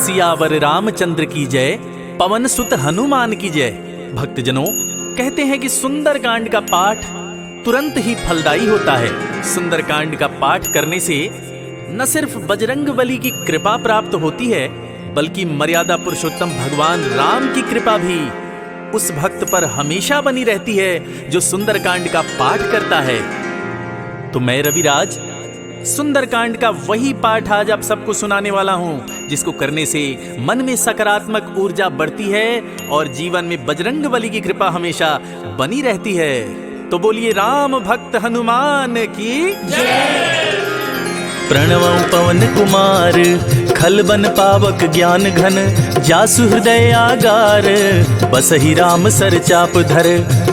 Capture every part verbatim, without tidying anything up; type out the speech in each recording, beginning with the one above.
सियावर रामचंद्र की जय, पवन सुत हनुमान की जय। भक्तजनों, कहते हैं कि सुंदरकांड का पाठ तुरंत ही फलदायी होता है। सुंदरकांड का पाठ करने से न सिर्फ बजरंग बली की कृपा प्राप्त होती है, बल्कि मर्यादा पुरुषोत्तम भगवान राम की कृपा भी उस भक्त पर हमेशा बनी रहती है, जो सुंदरकांड का पाठ करता है। तो मैं रविराज सुंदरकांड का वही पाठ आज आप सबको सुनाने वाला हूँ, जिसको करने से मन में सकारात्मक ऊर्जा बढ़ती है और जीवन में बजरंग बली की कृपा हमेशा बनी रहती है। तो बोलिए राम भक्त हनुमान की जय। प्रणवं पवन कुमार, खल बन पावक ज्ञान घन, जासु हृदय आगार। बसहि राम सर चाप धर,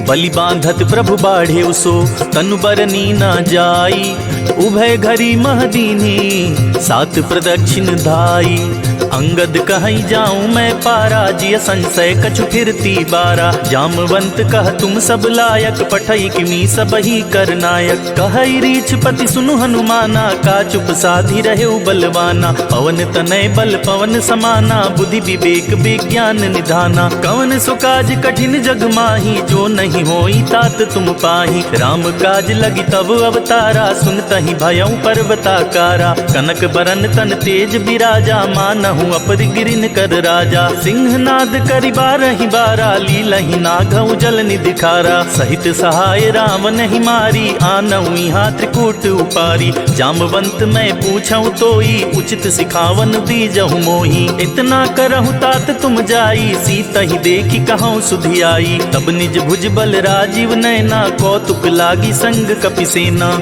बलि बांधत प्रभु बाढ़ेउ सो, तनु बरनी न जाई। उभय घरी मह दीन्ही, सात प्रदक्षिण धाई। अंगद कहइ जाऊं मैं पारा, जिय संशय कछु फिरती बारा। जामवंत कह तुम सब लायक, पठई किमी सबही कर नायक। कहइ रीछपति सुनु हनुमाना, का चुप साधि रहेउ बलवाना। पवन तनय बल पवन समाना, बुद्धि विवेक विज्ञान निधाना। कवन सो काज कठिन जग माही, जो नहीं होई तात तुम पाही। राम काज लगी तब अवतारा, सुनतहि भयउ पर्वताकारा। कनक बरन तन तेज बिराजा, मानहु अपर गिरिन कर राजा। सिंहनाद करि बारहि बारा, लीलहि नागउ जल निधि खारा। सहित सहाय रावनहि मारी, आनउ इहाँ त्रिकूट उपारी। जामवंत मैं पूछउ तोई, उचित सिखावन दीजहु मोही। इतना करहु तात तुम जाई, सीतहि देखि कहउ सुधि आई। तब निज भुज बल राजीव नयना, कौतुक लागी संग कपिसेना।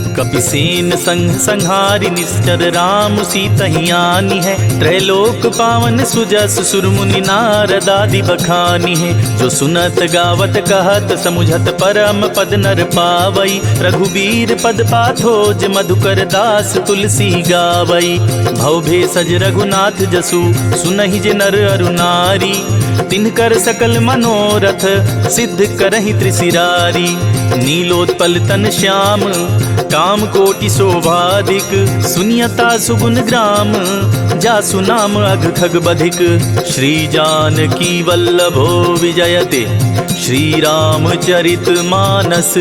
कपिसेन संग संहारि निस्चर राम सीतहि आनिहै। त्रैलोक पावन सुजस सुर मुनि नारद आदि बखानिहै। जो सुनत गावत कहत समुझत परम पद नर पावई। रघुबीर पद पाथो जे मधुकर दास तुलसी गावई। भव भेषज रघुनाथ जसु सुनहि जे नर अरु नारी। तिनकर सकल मनोरथ सिद्ध करहिं त्रिसिरारी। नीलोत्पल तन श्याम काम कोटि शोभादिक। सुनियता सुगुन ग्राम जासु नाम अघ खग बधिक। श्री जानकी वल्लभो विजयते श्री रामचरित मानस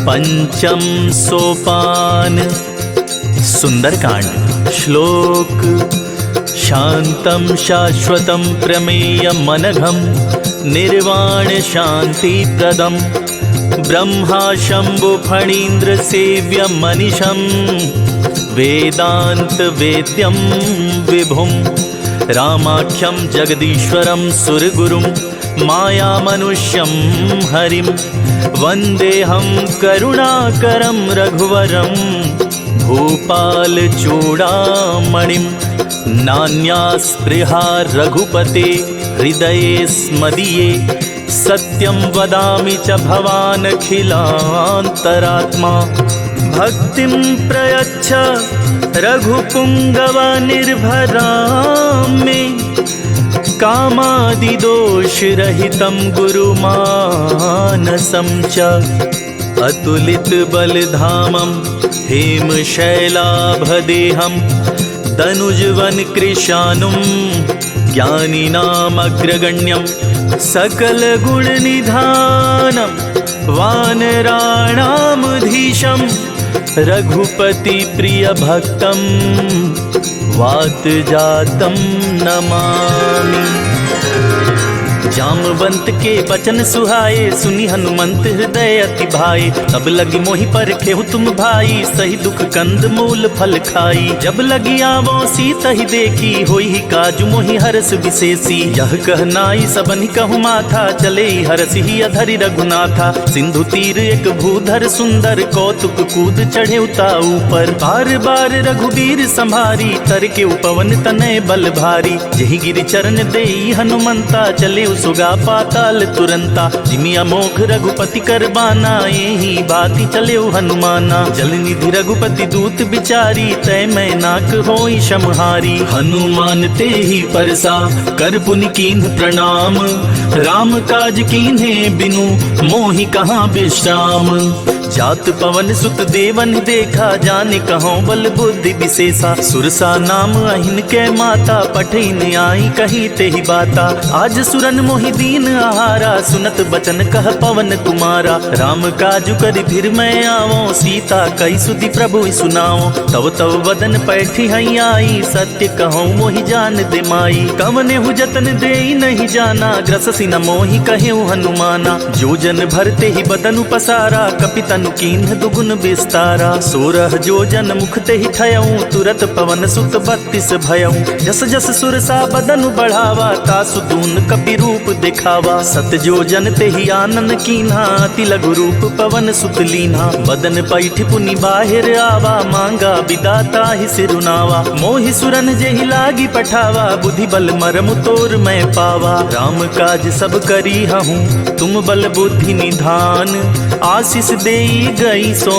पंचम सोपान। सुंदरकांड। श्लोक। शांतं शाश्वतं प्रमेयमनघं निर्वाण शांतिप्रदं ब्रह्मा शंभु फणींद्र सेव्य मनिशं वेदांत वेद्यं विभुं रामाख्यं जगदीश्वरं सुरगुरुं मायामनुष्यं हरिं वन्देऽहं करुणाकरं रघुवरं भूपालचूडामणिं। नान्या स्पृहा रघुपते हृदयेऽस्मदीये सत्यं वदामि च भवानखिलान्तरात्मा। भक्तिं प्रयच्छ रघुपुंगव निर्भरां मे कामादिदोषरहितं गुरुमानसं च। अतुलित बल धामं हेम शैलाभ देहं दनुज वन कृशानुं ज्ञानिनामग्रगण्यं सकल गुण निधानं वानराणामधीशं रघुपति प्रिय भक्तं वात जातं नमामि। जामवंत के बचन सुहाए, सुनि हनुमंत हृदय अति भाए। तब लगी मोहि परखेहु तुम भाई, सही दुख कंद मूल फल खाई। जब लगी आवो सीतहि देखी, होई काजु मोहि हरष विशेषी। यह कह नाई सबनि कहु माथा, चले हरषि हिय धरि रघुनाथा। सिंधु तीर एक भूधर सुंदर, कौतुक कूद चढ़े उता ऊपर। बार बार रघुबीर संभारी, तरकेउ पवन तनय बल भारी। जेहि गिरि चरण देई हनुमंता, चलेउ सोगा पाताल तुरंता। जिमि अमोघ रघुपति कर बाना, एही बाति चलेउ हनुमाना। जल निधि रघुपति दूत बिचारी, तय मैनाक होई समहारी। हनुमान तेहि परसा, कर पुनि कीन्ह प्रणाम। राम काज कीन्हे बिनु, मोहि कहाँ विश्राम। जात पवन सुत देवन देखा, जाने कहौं बल बुद्धि विशेषा। सुरसा नाम अहिन के माता, पठइन आई कही तेहि बाता। आज सुरन मोहि दीन आहारा, सुनत बचन कह पवन कुमारा। राम काजु करि फिर मैं आवौं, सीता कहि सुधि प्रभु सुनावौं। तव तव बदन पैठिहैं आई, सत्य कहौं मोहि जान दे माई। कवनेहु जतन देई नहीं जाना, ग्रससि न मोहि कहेउ हनुमाना। जो जन भर तेहि बदनु पसारा, कपि तनु कीन्ह दुगुन विस्तारा। सोरह जो जन मुख तेहि थयउँ, तुरत पवन सुत बत्तीस भयउँ। जस जस सुरसा बदनु बढ़ावा, तासु दून कपि रूप देखावा। सत जो जन तेहि आनन कीन्हा, अति लघु रूप पवन सुत लीन्हा। बदन पैठि पुनि बाहिर आवा, मांगा बिदा ताहि सिरुनावा। मोहि सुरन जेहि लागि पठावा, बुद्धि बल मरमु तोर मैं पावा। राम काज सब करिहउँ, तुम बल बुद्धि निधान। आशीष देई गई सो,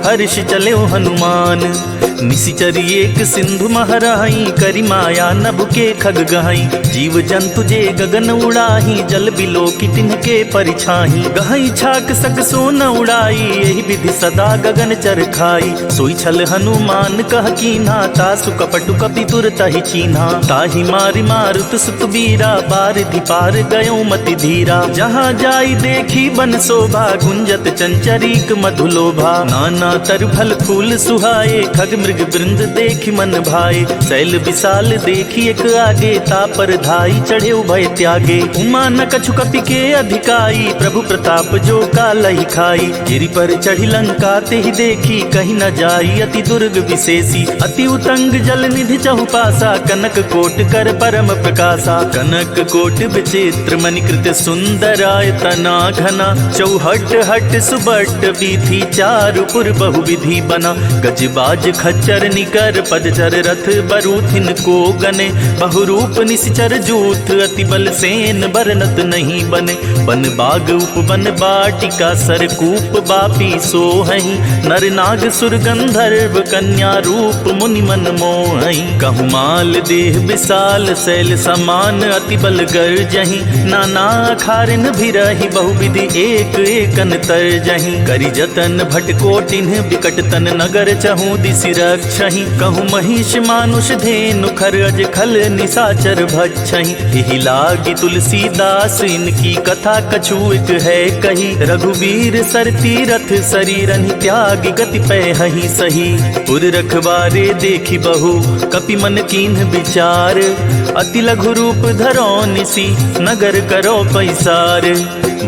हर्ष चलेउ हनुमान। निसिचर एक सिंधु मह रहई, करि माया नभ के खग गहई। जीव जंतु जे गगन उड़ाही, जल बिलोकि तिन्ह के परिछाही। गहई छाक सक सोन उड़ाई, एहि विधि सदा गगन चर खाई। सोई छल हनुमान कह कीन्हा, तासु कपटु कपि तुरतहि चीन्हा। ताहि मारि मारुत सुत बीरा, बारिधि पार गयउँ मति धीरा। जहाँ जाई देखी बन शोभा, गुंजत चंचरीक मधुलोभा। नाना तरु फल फूल सुहाए, खग मृग वृंद देखि मन भाए। शैल विशाल देखि एक आगे, ता पर धाई चढ़ेउ भय त्यागे। उमा न कछु कपि के अधिकाई, प्रभु प्रताप जो कालहि खाई। गिरि पर चढ़ि लंका तेहि देखी, कहि न जाई अति दुर्ग विशेषी। अति उतंग जल निधि चहुपासा, कनक कोट कर परम प्रकासा। कनक कोट विचित्र मणि कृत सुंदरायतना घना, चौहट हट सुबट वीथी चारु पुर बहु विधि बना। गज बाज खच्चर निकर पदचर रथ बरूथिन को गने, बहुरूप निसिचर जूथ अति बल सेन बरनत नहीं बने। बन बाग उपवन बाटिका सरकूप बापी सोहहि, नर नाग सुर गंधर्व कन्या रूप मुनि मन मोहहि। कहु माल देह विशाल शैल समान अति बल गर्जहि, नाना अखारिन भिरहि बहुविधि एक एकन तर्जहि। करि जतन भट कोटिन विकट तन नगर चहु दिसि रक्षहि। कहु महिष मानुष धेनु खर अज खल निसाचर भक्षहि। एहि लागि तुलसीदास इनकी कथा कछुएक है कही। रघुवीर सर तीरथ सरीरन त्यागि गति पैहहि सही। पुर रखवारे देखि बहु कपि मन कीन्ह विचार। अति लघु रूप धरौ निसि नगर करौ पैसार।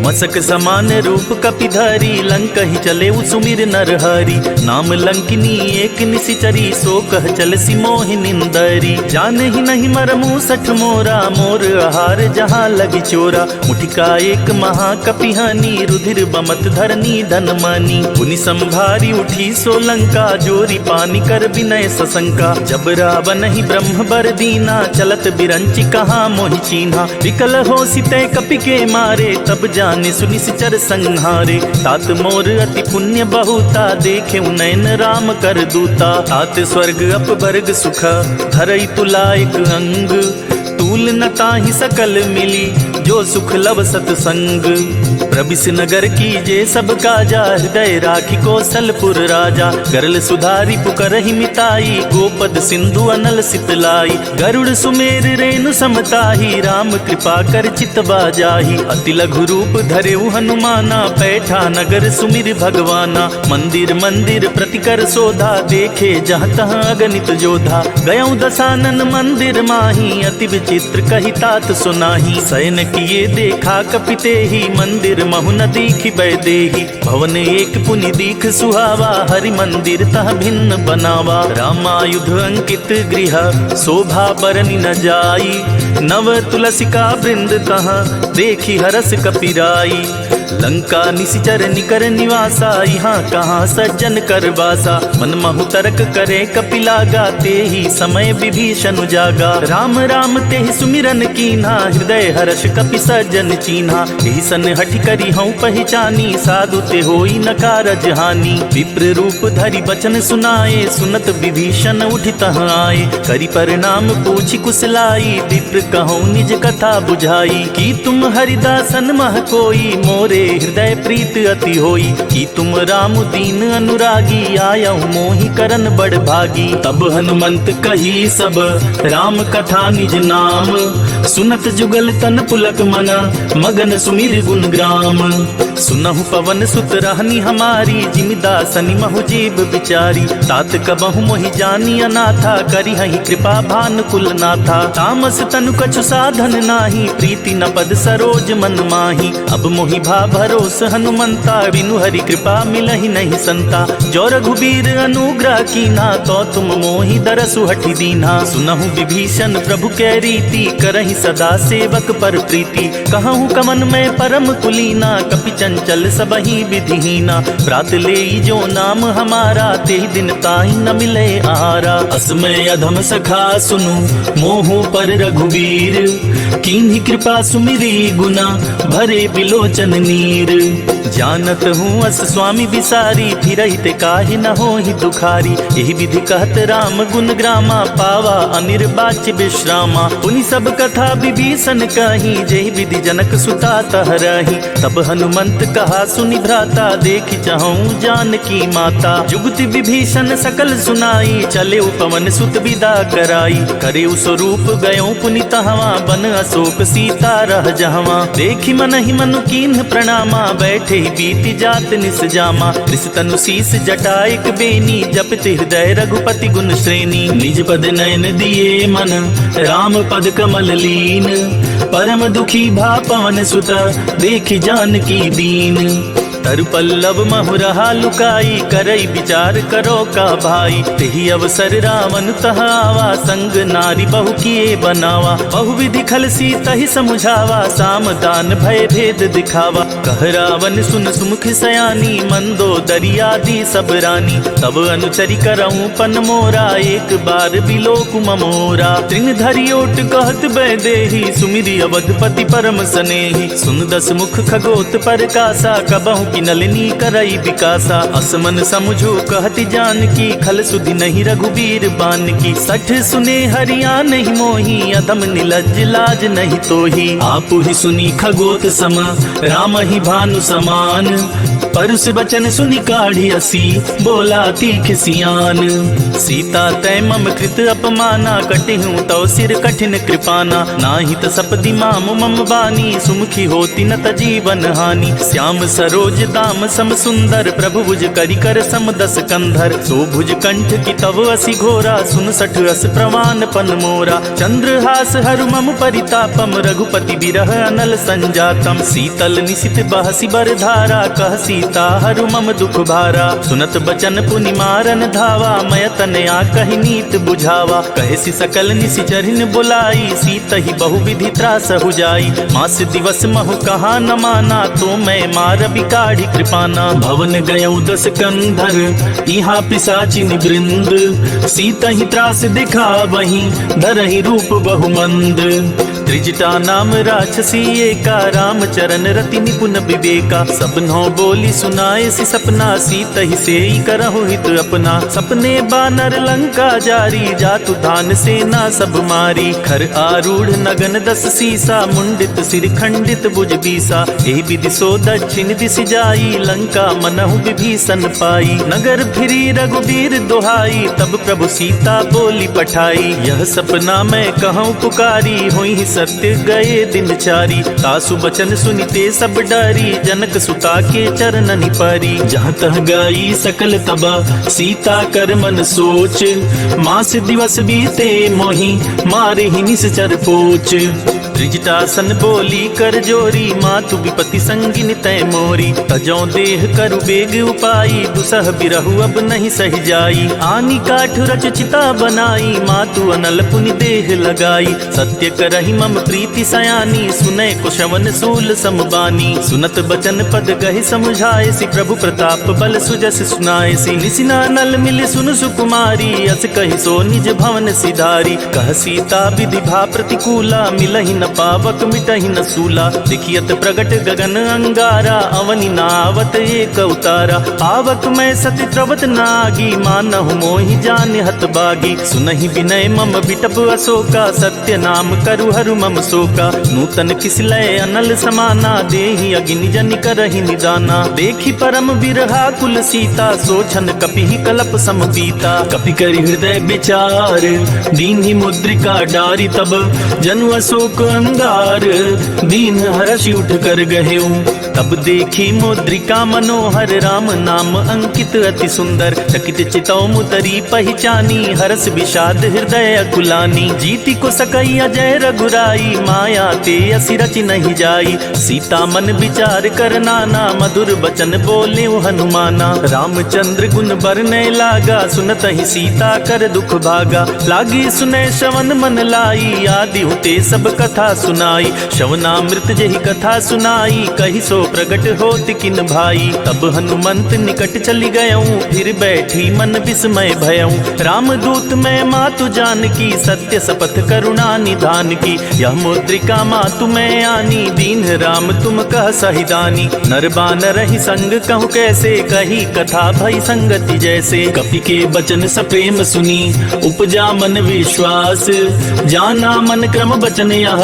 मसक समान रूप कपि धरी लंकहि चलेउ सुमिर नर हरि। नाम लंकिनी एक निसिचरी सो कह चलसि मोहि निंदरी। जानहि नहीं मरमु सठ मोरा मोर आहार जहाँ लगि चोरा। मुठिका एक महाकपिहानी रुधिर बमत धरनी धन मानी। पुनि संभारि उठी सो लंका जोरि पानि कर विनय सशंका। जब रावनहि ब्रह्म बर दीना चलत बिरंचि कहाँ मोहि चीन्हा। विकल होसि तै कपि के मारे तब जानिसु निसिचर संहारे। तात मोर अति पुण्य बहुता देखेउ नैन राम कर दूता। तात स्वर्ग अपवर्ग सुख धरई तुला एक अंग। तूल न ताहि सकल मिली जो सुख लव सतसंग। प्रबिस नगर कीजे सब काजा हृदय राखि कौशलपुर राजा। गरल सुधारि पुकरहि मिताई गोपद सिंधु अनल सितलाई। गरुड़ सुमेर रेनु समताही राम कृपा कर चितवा जाही। अति लघु रूप धरेउ हनुमाना पैठा नगर सुमिर भगवाना। मंदिर मंदिर प्रति कर सोधा देखे जहाँ तहाँ अगणित जोधा। गयउ दसानन मंदिर माही अति विचित्र कहि तात सुनाही। सयन किए देखा कपि तेहि मंदिर महु न दीखि बैदेही। भवन एक पुनि दीख सुहावा हरि मंदिर तह भिन्न बनावा। रामायुध अंकित गृह शोभा बरनि न जाई। नव तुलसिका वृंद तह देखि हरस कपिराई। लंका निसिचर निकर निवासा, इहाँ कहाँ सज्जन कर बासा। मन महु तरक करे कपि लागा, तेहि समय विभीषन जागा। राम राम तेहि सुमिरन कीन्हा, हृदय हर्ष कपि सज्जन चीन्हा। एहि सन हठि करिहउँ पहिचानी, साधु ते होई न कारज हानि। विप्र रूप धरि बचन सुनाए, सुनत विभीषन उठि तहाँ आए। करि प्रणाम पूछि कुशलाई, विप्र कहउँ निज कथा बुझाई। कि तुम हरिदासन मह कोई, मोरे हृदय प्रीत अति होई। कि तुम राम दीन अनुरागी, आयउ मोहि करन बड़ भागी। तब हनुमंत कही सब राम कथा निज नाम। सुनत जुगल तन पुलक मना, मगन सुमिरि गुन ग्राम। सुनहु पवन सुत रहनि हमारी, जिमि दासनि महु जीव बिचारी। तात कबहु मोहि जानि अनाथा, करिहहि कृपा भानुकुल नाथा। तामस तनु कछु साधन नाही, प्रीति न पद सरोज मन माही। अब मोहि भा भरोस हनुमंता, बिनु हरि कृपा मिलहि नहीं संता। जो रघुबीर अनुग्रह कीन्हा, तो तुम मोहि दरसु हठि दीन्हा। सुनहु विभीषन प्रभु के रीति, करहिं सदा सेवक पर प्रीति। कहहु कवन मैं परम कुलीना, कपि चंचल सबहि विधिहीना। प्रात लेई जो नाम हमारा, तेहि दिन ताहि न मिले आहारा। अस मैं अधम सखा सुनु मोहु पर रघुबीर, कीन्हि कृपा सुमिरी गुना भरे बिलोचन नीर। जानत हूँ अस स्वामी बिसारी, फिरहित काहि न होहि दुखारी। एहि विधि कहत राम गुन ग्रामा, पावा अनिर्वाच्य विश्रामा। पुनि सब कथा विभीषन कही, जेहि विधि जनक सुता तह रही। तब हनुमंत कहा सुनि भ्राता, देखि चहउँ जानकी माता। जुगति विभीषन सकल सुनाई, चलेउ पवन सुत विदा कराई। करेउ स्वरूप गयउँ पुनि तहवाँ, बन अशोक सीता रह जहवाँ। देखि मनहि मनु कीन्ह प्रणामा, बैठे बीति जात निस जामा। वृष तनु शीस जटा एक बेनी, जपित हृदय रघुपति गुन श्रेणी। निज पद नयन दिए मन, राम पद कमल लीन। परम दुखी भा पवन सुत, देखि जानकी दीन। तरु पल्लव महु रहा लुकाई, करइ विचार करो का भाई। तेहि अवसर रावण तह आवा, संग नारी बहु किए बनावा। बहु विधि खल सीतहि समुझावा, साम दान भय भेद दिखावा। कह रावण सुन सुमुख सयानी, मंदोदरी आदि सब रानी। तब अनुचरि करउँ पन मोरा, एक बार बिलोकु मम ओरा। तृण धरि ओट कहत वैदेही, सुमिरि अवधपति परम सनेही। सुन दस मुख खगोत परकासा, कबहुँ किनलनि करइ विकासा। अस मन समुझो कहति जानकी, खल सुधि नहीं रघुबीर बानकी। सठ सुने हरि आनहिं मोही, अधम निलज्ज लाज नहीं तोही। आपुहि सुनि खगोत सम, रामहि भानु समान। परुष बचन सुनि काढ़ि असि, बोला तीख सियान। सीता तैं मम कृत अपमाना, कटिहूँ तव सिर कठिन कृपाना। नाहीं त सपदि माम मम बानी, सुमुखी होति न त जीवन हानि। श्याम सरोज दाम सम सुंदर, प्रभु भुज करि कर सम दस कंधर। सो भुज कंठ की तव असि घोरा, सुन सठ अस प्रमाण पन मोरा। चंद्रहास हरु मम परितापम, रघुपति विरह अनल संजातम। शीतल निशित बहसि बर धारा, कह सीता हरु मम दुख भारा। सुनत बचन पुनि मारन धावा, मय तनया कहि नीत बुझावा। कहसि सकल निशिचरिन बुलाई, सीतहि बहु विधि त्रासहु जाई। मास दिवस महु कहा न माना, तो मैं मार बिकाढ़ि कृपाना। भवन गयउ दस कंधर, इहाँ पिशाचिनि वृंद। सीतहि त्रास दिखावहिं, धरहिं रूप बहुमंद। त्रिजटा नाम राक्षसी एका, रामचरण रति निपुन विवेका। सबन्हौं बोलि सुनाएसि सपना, सीतहि सेई करहु हित अपना। सपने बानर लंका जारी, जातु धान सेना सब मारी। खर आरूढ़ नगन दस सीसा, मुंडित सिर खंडित भुज बीसा। एहि विधि सो दक्षिण दिसि जाई, लंका मनहु विभीषन पाई। नगर फिरी रघुबीर दोहाई, तब प्रभु सीता बोलि पठाई। यह सपना मैं कहउँ पुकारी, होइहि सत्य गए दिन चारी। तासु बचन सुनि ते सब डारी, जनक सुता के चरननि पारी। जहाँ तह गई सकल तबा, सीता कर मन सोच। मास दिवस बीते मोहि, मारहिं निशिचर पोच। त्रिजटासन बोली कर जोरी, मातु विपति संगिन तै मोरी। तजौ देह करु बेग उपाई, दुसह बिरहु अब नहीं सहि जाई। आनि काठ रच चिता बनाई, मातु अनल पुनि देह लगाई। सत्य करहि मम प्रीति सयानी, सुनै कुशवन सूल सम बानी। सुनत बचन पद गहि समुझाइसि, प्रभु प्रताप बल सुजस सुनाइसि। निसि न अनल मिलि सुनु सुकुमारी, अस कहि सो निज भवन सिधारी। कह सीता विधि भा प्रतिकूला, मिलहि न पावक मिटहि न सूला। देखियत प्रगट गगन अंगारा, अवनि न आवत एक उतारा। आवक मैं सति द्रवत न आगी, मानहु मोहि जानि हत बागी। सुनहि विनय मम बिटप अशोका, सत्य नाम करु हरु मम शोका। नूतन किस लय अनल समाना, देहि अग्नि जनि करहि निदाना। देखि परम बिरहाकुल सीता, सो क्षण कपिहि कलप सम बीता। कपि करि हृदय विचार, दीन्हि मुद्रिका डारि तब, जनु अशोक अंगार, दीन हरषि उठ कर गहेउ। तब देखि मुद्रिका मनोहर, राम नाम अंकित अति सुंदर। चकित चितौ मुतरि पहिचानी, हरष विषाद हृदय अकुलानी। जीति को सकइ अजय रघुराई, माया ते असि रचि नहीं जाई। सीता मन विचार कर नाना, मधुर बचन बोलेउ हनुमाना। रामचंद्र गुन बरनय लागा, सुनतहि सीता कर दुख भागा। लागी सुनय श्रवण मन लाई, आदि हुते सब कथा सुनाई। श्रवणामृत जेहि कथा सुनाई, कहि सो प्रगट होत किन भाई। तब हनुमंत निकट चलि गयउँ, फिर बैठी मन विस्मय भयउँ। रामदूत मैं मातु जानकी, सत्य सपथ करुणा निधान की। यह मुद्रिका मातु मैं आनी, दीन्ह राम तुम कह सहिदानी। नर बानरहि संग कहु कैसे, कही कथा भई संगति जैसे। कपि के बचन सप्रेम सुनी, उपजा मन विश्वास। जाना मन क्रम बचन यह,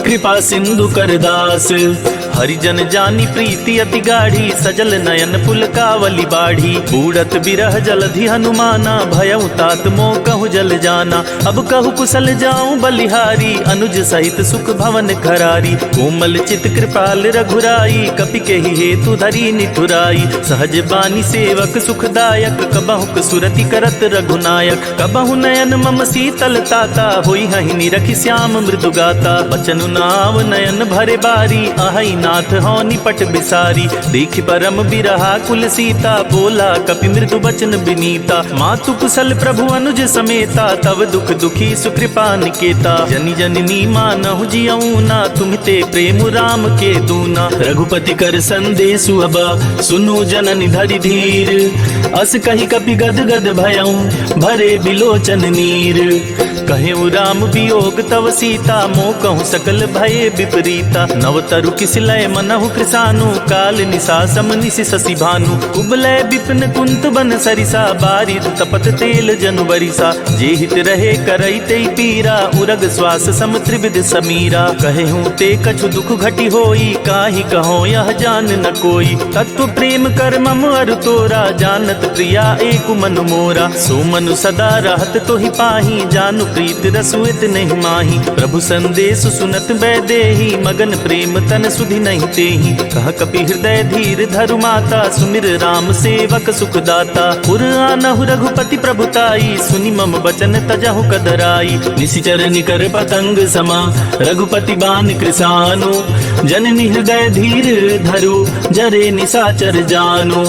कृपा सिंधु कर दास। हरि जन जानि प्रीति अति गाढ़ी, सजल नयन पुलकावली बाढ़ी। बूड़त बिरह जलधि हनुमाना, भयउ तात मोकहु जल जाना। अब कहु कुसल जाउँ बलिहारी, अनुज सहित सुख भवन खरारी। कोमल चित कृपाल रघुराई, कपि केहि हेतु धरी निठुराई। सहज बानी सेवक सुखदायक, कबहुँक सुरति करत रघुनायक। कबहुँ नयन मम सीतल ताता, होइहहिं निरखि श्याम मृदु गाता। बचनु नाव नयन भरे बारी, अहइ नाथ हौ निपट बिसारी। देखि परम बिरहाकुल सीता, बोला कपि मृदु बचन बिनीता। मातु कुसल प्रभु अनुज समेता, तव दुख दुखी सुकृपा निकेता। जनि जननी मानहु जियउँ ना, तुमते प्रेम राम के दूना। रघुपति कर संदेसु अब, सुनु जननि धरि धीर। अस कहि कपि गद गद भयउँ, भरे बिलोचन नीर। कहेउ राम वियोग तव सीता, मोकहु सकल भये विपरीता। नव तरु किस लय मनहु कृसानु, काल निसा सम निसि ससि भानु। कुबलय विपिन कुंत बन सरिसा, बारिद तपत तेल जनु बरिसा। जे हित रहे करइ तेइ पीरा, उरग श्वास सम त्रिविध समीरा। कहेउ ते कछु दुख घटि होई, काहि कहौं यह जान न कोई। तत्व प्रेम कर मम अरु तोरा, जानत प्रिया एक मन मोरा। सो मनु सदा रहत तोहि पाही, जानु प्रीत रसु इतनहिं माही। प्रभु संदेस सुनत वैदेही, मगन प्रेम तन सुधि नहीं तेही। कह कपि हृदय धीर धरु माता, सुमिर राम सेवक सुखदाता। उर आनहु रघुपति प्रभु ताई, सुनि मम बचन तजहु कदराई। निसिचर निकर पतंग समा, रघुपति बान कृसानु। जननी हृदय धीर धरु, जरे निसाचर जानु।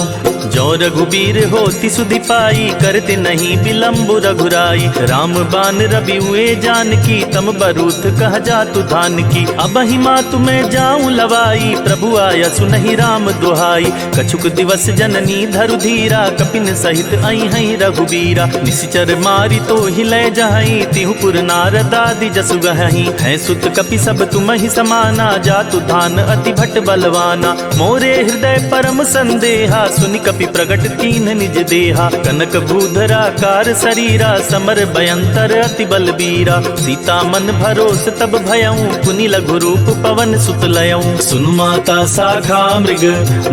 जौ रघुबीर होति सुधि पाई, करते नहीं विलंब रघुराई। राम बान रवि हुए जानकी, तम बरूथ कह जातु धानकी। अबहिं मातु मैं जाउँ लवाई, प्रभु आया सुनहि राम दुहाई। कछुक दिवस जननी धरु धीरा, कपिन सहित अइहैं रघुबीरा। निसिचर मारि तोहि लै जहैं, तिहु पुर नारद आदि जसु गहैं। हैं सुत कपि सब तुमहि समाना, जातु धान अति भट बलवाना। मोरे हृदय परम संदेहा, सुनि कपि प्रगट कीन्ह निज देहा। कनक भूधर आकार सरीरा, समर भयंकर अति बलबीरा। सीता मन भरोस तब भयउँ, पुनि लघु रूप पवन सुत लयउँ। सुनु माता शाखा मृग,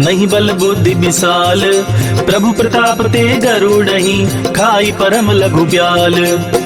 नहीं बल बुद्धि विशाल। प्रभु प्रताप तेज अरुणहि, खाई परम लघु ब्याल।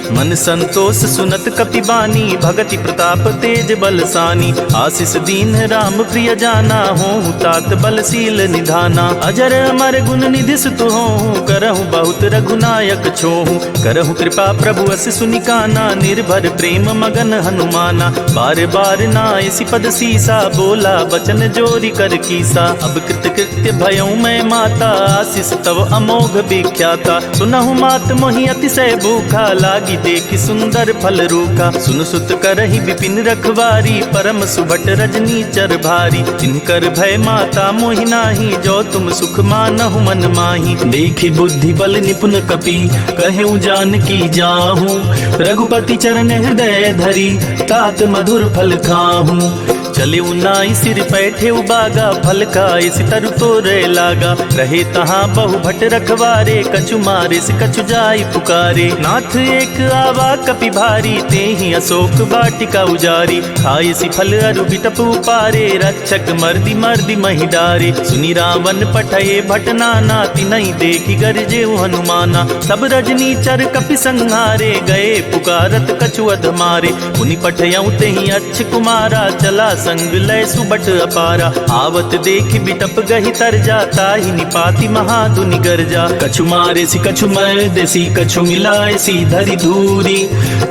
मन संतोष सुनत कपि बानी, भगति प्रताप तेज बल सानी। आशीष दीन्ह राम प्रिय जाना, होहु तात बल शील निधाना। अजर अमर गुण निधि सुत होहु, करहु बहुत रघुनायक छोहु। करहु कृपा प्रभु अस सुनि काना, निर्भर प्रेम मगन हनुमाना। बार बार नाइसि पद सीसा, बोला बचन जोरि कर कीसा। अब कृत कृत्य भयउ मैं माता, आशीष तव अमोघ विख्याता। सुनहु मात मोहि अतिशय भूखा, लागि देखि सुंदर फल रूखा। सुनु सुत करहि विपिन रखवारी, परम सुभट रजनीचर भारी। तिनकर भय माता मोहि नाही, जो तुम सुख मानहु मन माही। देखि बुद्धि बल निपुन कपि, कहेउ जानकी जाहु। रघुपति चरण हृदय धरी, तात मधुर फल खाहु। चलेउ नाइ सिर पैठेउ बागा, फल खाइसि तरु तोरे लागा। रहे तहाँ बहु भट रखवारे, कछु मारिसि कछु जाइ पुकारे। नाथ एक आवा कपि भारी, तेहि अशोक वाटिका उजारी। खाइसि फल अरु बिटप उपारे, रक्षक मरदि मरदि महि डारे। सुनि रावन पठए भट नाना, तिनहि देखि गरजेउ हनुमाना। सब रजनीचर कपि संहारे, गए पुकारत कछु अध मारे। पुनि पठयउ तेहि अच्छ कुमारा, चला संग लय सुभट अपारा। आवत देखि बिटप गहि तरजा, ताहि निपाति महाधुनि गरजा। कछु मारिसि कछु मरदिसि, कछु मिलाइसि धरि धूरि।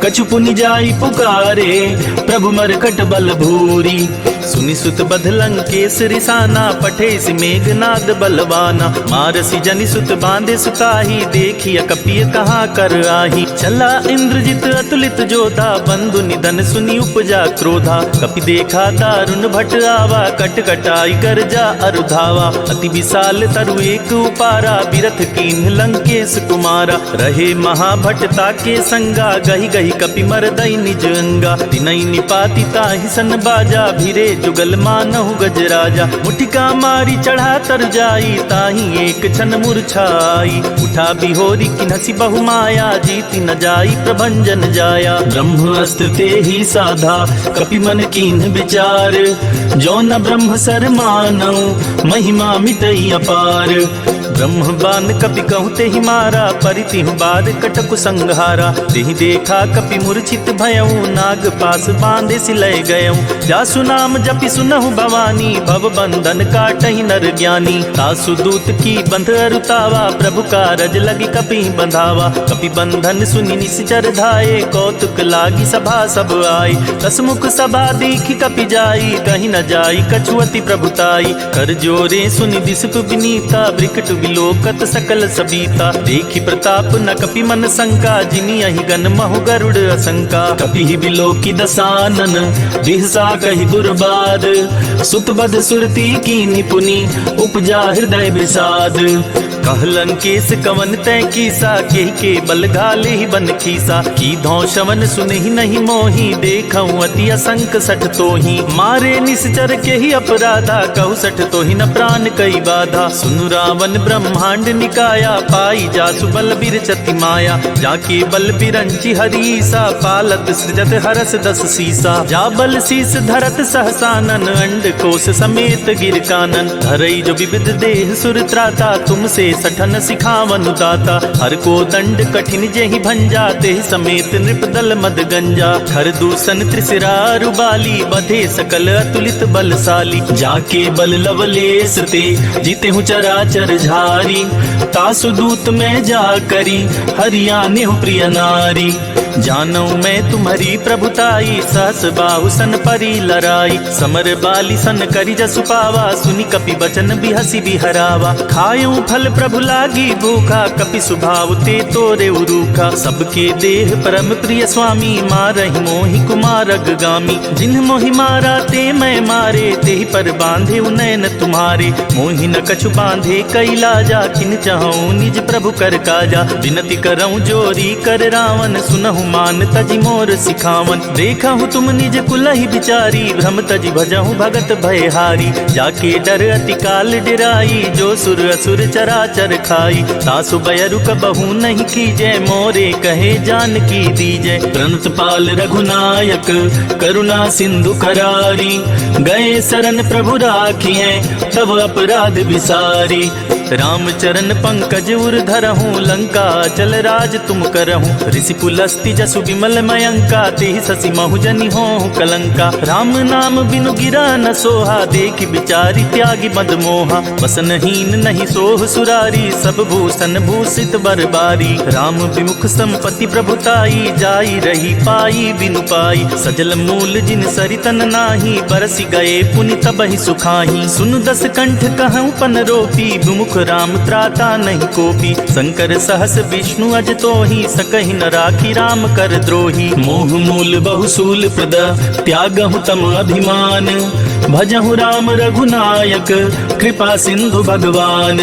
कछु पुनि जाइ पुकारे, प्रभु मरकट बल भूरि। सुनि सुत बध लंकेस रिसाना, पठेसि मेघनाद बलवाना। मारसि जनि सुत बाँधे सुताही, देखिय कपिय कहाँ कर आही। चला इंद्रजित अतुलित जोधा, बंधु निधन सुनि उपजा क्रोधा। कपि देखा दारुन भट आवा, कट कटाई गरजा अरु धावा। अति विशाल तरु एक उपारा, बिरथ कीन्ह लंकेस कुमारा। रहे महाभट ताके संगा, गहि गहि कपि मरदइ निज अंगा। तिनइ निपाति ताहि सन बाजा, भिरे जुगल मानहु गजराजा। मुठिका मारि चढ़ा तरु जाई, ताहि एक छन मूर्छा आई। उठा बिहोरि किन्हसि बहु माया, जीति न जाई प्रभंजन जाया। ब्रह्म अस्त्र तेहि साधा, कपि मन कीन्ह बिचार। जो न ब्रह्म सर मानउ, महिमा मिटइ अपार। ब्रह्म बान कपि कहु तेहि मारा, परितिहु बार कटकु संघारा। तेहि देखा कपि मूर्छित भयउ, नाग पास बाँधेसि लय गयउ। जासु नाम जपि सुनहु भवानी, भव बंधन काटहि नर ज्ञानी। तासु दूत की बंध अरु तावा, प्रभु कारज लगि कपि बंधावा। कपि बंधन सुनि निसिचर धाए, कौतुक लागि सभा सब आए। दसमुख सभा देखि कपि जाई, कहि न जाई कछु अति प्रभुताई। कर जोरे सुनि दिसपु बिनीता, बिकटु बिलोकत सकल सबीता। देखि प्रताप न कपि मन शंका, जिनियहि गन महु गरुड़ असंका। कपिहि बिलोकि दसानन, बिहसा कहि दुर्बाद। सुत बध सुरति कीन्हि पुनि, उपजा हृदय बिषाद। कह लंकेस कवन तैं कीसा, केहिके बल घालिहि बन खीसा। कीधौं श्रवण सुनहिं नहीं मोहि, देखउँ अति असंक सठ तोहि। मारे निसिचर केहि अपराधा, कहु सठ तोहि न प्रान कइ बाधा। सुनु रावन ब्रह्मांड निकाया, पाई जासु बल बिरचति माया। जाके बल बिरंचि हरीसा, पालत सृजत हरस दस सीसा। जा बल सीस धरत सहसानन, अंड कोस समेत गिर कानन। धरइ जो विविध देह सुर त्राता, तुमसे सठन सिखावनु दाता। हर को दंड कठिन जेहि भंजा, तेहि समेत नृप दल मद गंजा। खर दूषण त्रिसिरा अरु बाली, बधे सकल अतुलित बलशाली। जाके बल लवलेस ते, जितेहु चराचर झारी। तासु दूत मैं जा करी, हरि आनेहु प्रिय नारी। जानउ मैं तुम्हरी प्रभुताई, सहस बाहु सन परी लराई। समर बालि सन करि जसु पावा, सुनि कपि बचन बिहसि बिहरावा। खायउ फल प्रभु लागि भूखा, कपि सुभाव ते तोरेउ रूखा। सबके देह परम प्रिय स्वामी, मारहिं मोहि कुमार अग्रगामी। जिन्ह मोहि मारा ते मैं मारे, तेहि पर बाँधेउ नैन तुम्हारे। मोहि न कछु बाँधे कइ लाजा, किन चहउँ निज प्रभु कर काजा। बिनती करउँ जोरि कर रावन, सुनहु मान तजि मोर सिखावन। देखहु तुम निज कुलहि बिचारी, भ्रम तजि भजहु भगत भयहारी। जाके डर अति काल डेराई, जो सुर असुर चराचर चर खाई। तासु बयरु कबहु नहीं कीजै, मोरे कहे जानकी दीजै। प्रणत पाल रघुनायक करुणा सिंधु करारी, गए शरण प्रभु राखिए तब अपराध बिसारी। राम चरण पंकज उर धरहूँ, लंका अचल राज तुम करहूँ। ऋषि पुलस्ति जसु विमल मयंका, तेहि ससि महु जनि होहु कलंका। राम नाम बिनु गिरा न सोहा, देखि बिचारि त्यागि मद मोहा। वसनहीन नहीं सोह सुरारी, सब भूषण भूषित बर बारी। राम विमुख संपत्ति प्रभुताई, जाई रही पाई बिनु पाई। सजल मूल जिन सरितन नाही, बरसि गए पुनि तबहि सुखाही। सुनु दस कंठ कहउँ पन रोपी, विमुख राम त्राता नहीं कोपी। शंकर सहस विष्णु अज तोही, सकहि न राखी राम कर द्रोही। मोह मूल बहु सूल प्रद, त्यागहु तम अभिमान। भजहु राम रघुनायक, कृपा सिंधु भगवान।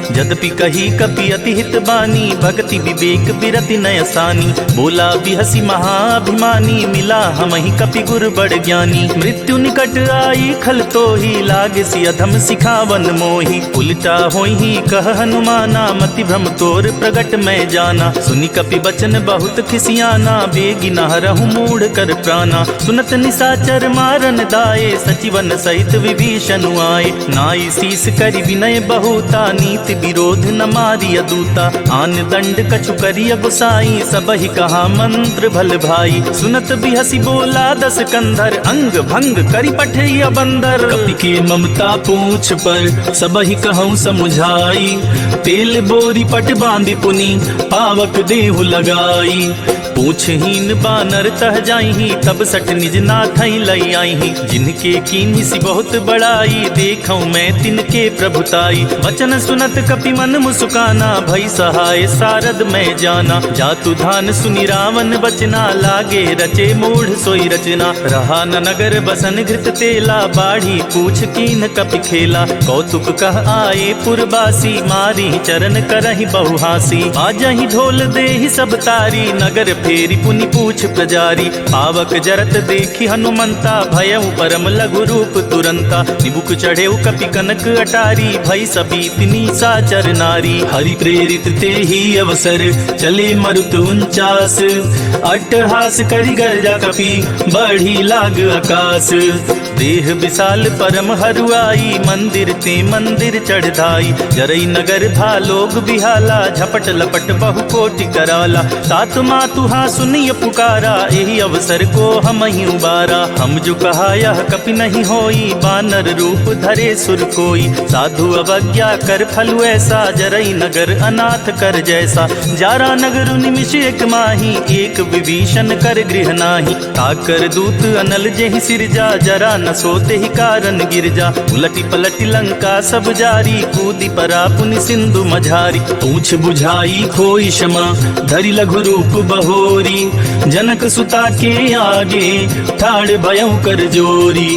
जदपि कही कपि अति हित बानी, भगति विवेक बिरति नय सानी। बोला बिहसि महाअभिमानी, मिला हमहि कपि गुर बड़ ज्ञानी। मृत्यु निकट आई खल तोही, लागसि अधम सिखावन मोही। उलटा होइही कह हनुमाना, मति भ्रम तोर प्रगट मैं जाना। सुनि कपि बचन बहुत खिसियाना, बेगि न हरहु मूढ़ कर प्राना। सुनत निसाचर मारन दाए, सचिवन सहित विभीषनु आए। नाई शीस करि विनय बहुता, नीति विरोध न मारिय दूता। आन दंड कछु करिय गुसाई, सबहि कहा मंत्र भल भाई। सुनत बिहसि बोला दस कंधर, अंग भंग करि पठइय बंदर। कपि के ममता पूछ पर, सबहि कहउँ समुझाई। तेल बोरि पट बाँधि पुनि, पावक देहु लगाई। पूछहीन बानर तह जाइहीं, तब सठ निज नाथहि लइ आइहीं। जिनके कीन्हिसि बहुत बड़ाई, देखउँ मैं तिनके प्रभुताई। वचन सुनत कपि मन मुसुकाना, भई सहाय सारद मैं जाना। जातु धान सुनि रावन बचना, लागे रचे मूढ़ सोई रचना। रहा न नगर बसन घृत तेला, बाढ़ी पूछ कीन्ह कपि खेला। कौतुक कह आए पुरबासी, मारिहीं चरन करहिं बहु हाँसी। बाजहिं ढोल देहिं सब तारी, नगर फेरि पुनि पूछ प्रजारी। पावक जरत देखि हनुमंता, भयउ परम लघु रूप तुरंता। निबुक चढ़ेउ कपि कनक अटारी, भई सबीत निसाचर नारी। हरि प्रेरित तेहि अवसर, चले मरुत उनचास। अट्टहास करि गर्जा कपि, बढ़ी लाग अकास। देह विशाल परम हरुआई, मंदिर ते मंदिर चढ़ धाई। जरई नगर भा लोग बिहाला, झपट लपट बहु कोटि कराला। तात मातु हा सुनिय पुकारा, एहि अवसर को हमहिं उबारा। हम जो कहा यह कपि नहीं होई, बानर रूप धरे सुर कोई। साधु अवज्ञा कर फल ऐसा, जरई नगर अनाथ कर जैसा। जारा नगर निमिष एक माही, एक विभीषण कर गृह नाही। ताकर दूत अनल जेहि सिरजा, जरा न सो तेहि कारण गिरजा। उलटि पलटि लंका सब जारी, कूदि परा पुनि सिंधु मझारी। पूछ बुझाई खोई क्षमा, धरि लघु रूप बहोरी। जनक सुता के आगे, ठाढ़ भयउ कर जोरी।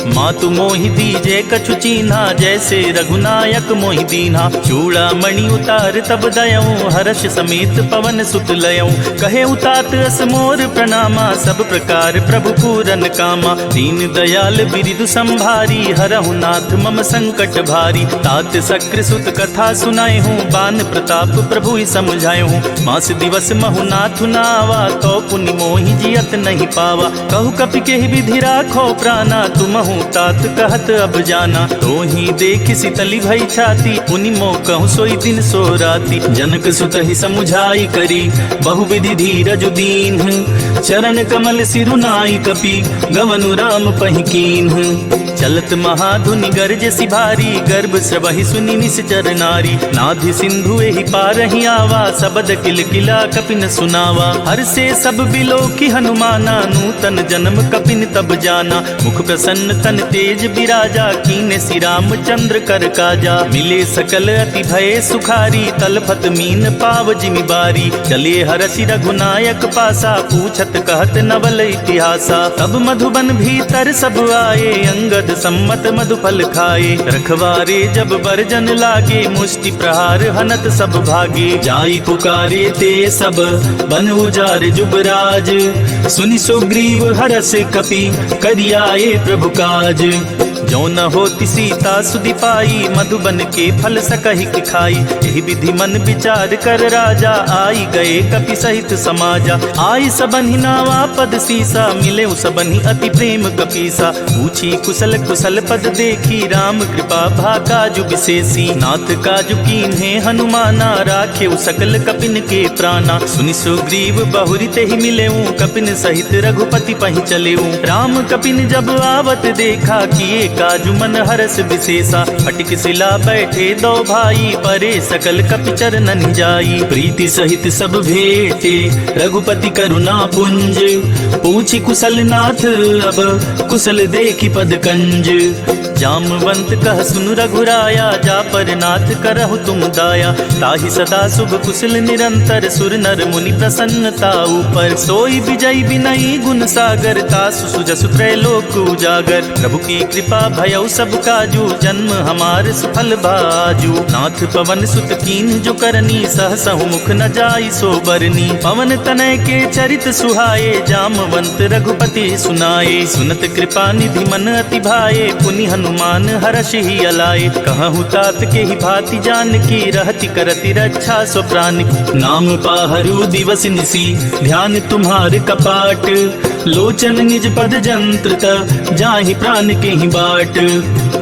मातु मोहि दीजे कछु चीन्हा, जैसे रघुनायक मोहि दीन्हा। चूड़ामणि उतार तब दयउँ, हर्ष समेत पवन सुत लयउँ। कहे उतात अस मोर प्रणामा, सब प्रकार प्रभु पूरन कामा। दीन दयाल बिरिदु संभारी, हरहु नाथ मम संकट भारी। तात शक्र सुत कथा सुनाए हूँ, बान प्रताप प्रभु ही समुझाए हूँ। मास दिवस महु नाथु न आवा, तो पुनि मोहि जियत नहीं पावा। कहु कपि केहि विधि राखो प्राना, तुमहु तात कहत अब जाना। तोहि देखि शीतलि भई छाती, पुनि मो कहु सोई दिन सो राती। जनक सुतहि समुझाई करी, बहुविधि धीरजु दीन्ह। चरण कमल सिरु नाई कपि, गवनु राम पहि कीन्ह। चलत महाधुनि गरजसि भारी, गर्भ स्रवहि सुनि निसिचर नारी। नाधि सिंधु एहि पारहि आवा, सबद किलकिला कपि न सुनावा। हर्षे सब बिलोकि हनुमाना, नूतन जनम कपिन तब जाना। मुख प्रसन्न तन तेज बिराजा, कीन्हसि रामचंद्र कर काजा। मिले सकल अति भए सुखारी, तलफत मीन पाव जिमि बारी। चले हरषि रघुनायक पासा, पूछत कहत नवल इतिहासा। तब मधुबन भीतर सब आए, अंगद सम्मत मधुफल खाए। रखवारे जब बरजन लागे, मुष्टि प्रहार हनत सब भागे। जाई पुकारे ते सब बन उजार जुबराज, सुनि सुग्रीव हरष कपि करि आए प्रभु काज। जो न होती सीता सुधि पाई, मधुबन के फल सकहि के खाई। एहि विधि मन विचार कर राजा, आई गए कपि सहित समाजा। आई सबन्हि नावा पद सीसा, मिलेउ सबन्हि अति प्रेम कपीसा। पूछी कुशल कुशल पद देखी, राम कृपा भा काजु विशेषी। नाथ काजु कीन्हे हनुमाना, राखेउ सकल कपिन के प्राना। सुनि सुग्रीव बहुरि तेहि मिलेउ, कपिन सहित रघुपति पहि चलेउ। राम कपिन जब आवत देखा, किए काजु मन हरष विशेषा। फटिक सिला बैठे दो भाई, परे सकल कपि चरननि जाई। प्रीति सहित सब भेटे रघुपति करुणा पुंज, पूछि कुशल नाथ अब कुशल देखि पद कंज। जामवंत कह सुनु रघुराया, जा पर नाथ करहु तुम दाया। ताहि सदा शुभ कुशल निरंतर, सुर नर मुनि प्रसन्न ता ऊपर। सोई विजय विनयी गुण सागर, तासु सुजसु त्रैलोक उजागर। प्रभु की कृपा भयउ सब काजु, जन्म हमार सुफल भा आजु। नाथ पवन सुत कीन्ह जो करनी, सहसहु मुख न जाई सो बरनी। पवन तनय के चरित सुहाए, जामवंत रघुपति सुनाए। सुनत कृपा निधि मन अति भाए, पुनि हनुमान हरषि ही अलाए। कहहु तात केहि भाँति जानकी, रहति करति रक्षा स्व प्रान की। नाम पाहरु दिवस निसि, ध्यान तुम्हार कपाट। लोचन निज पद जंत्र त, जाहि प्रान केहि बाट।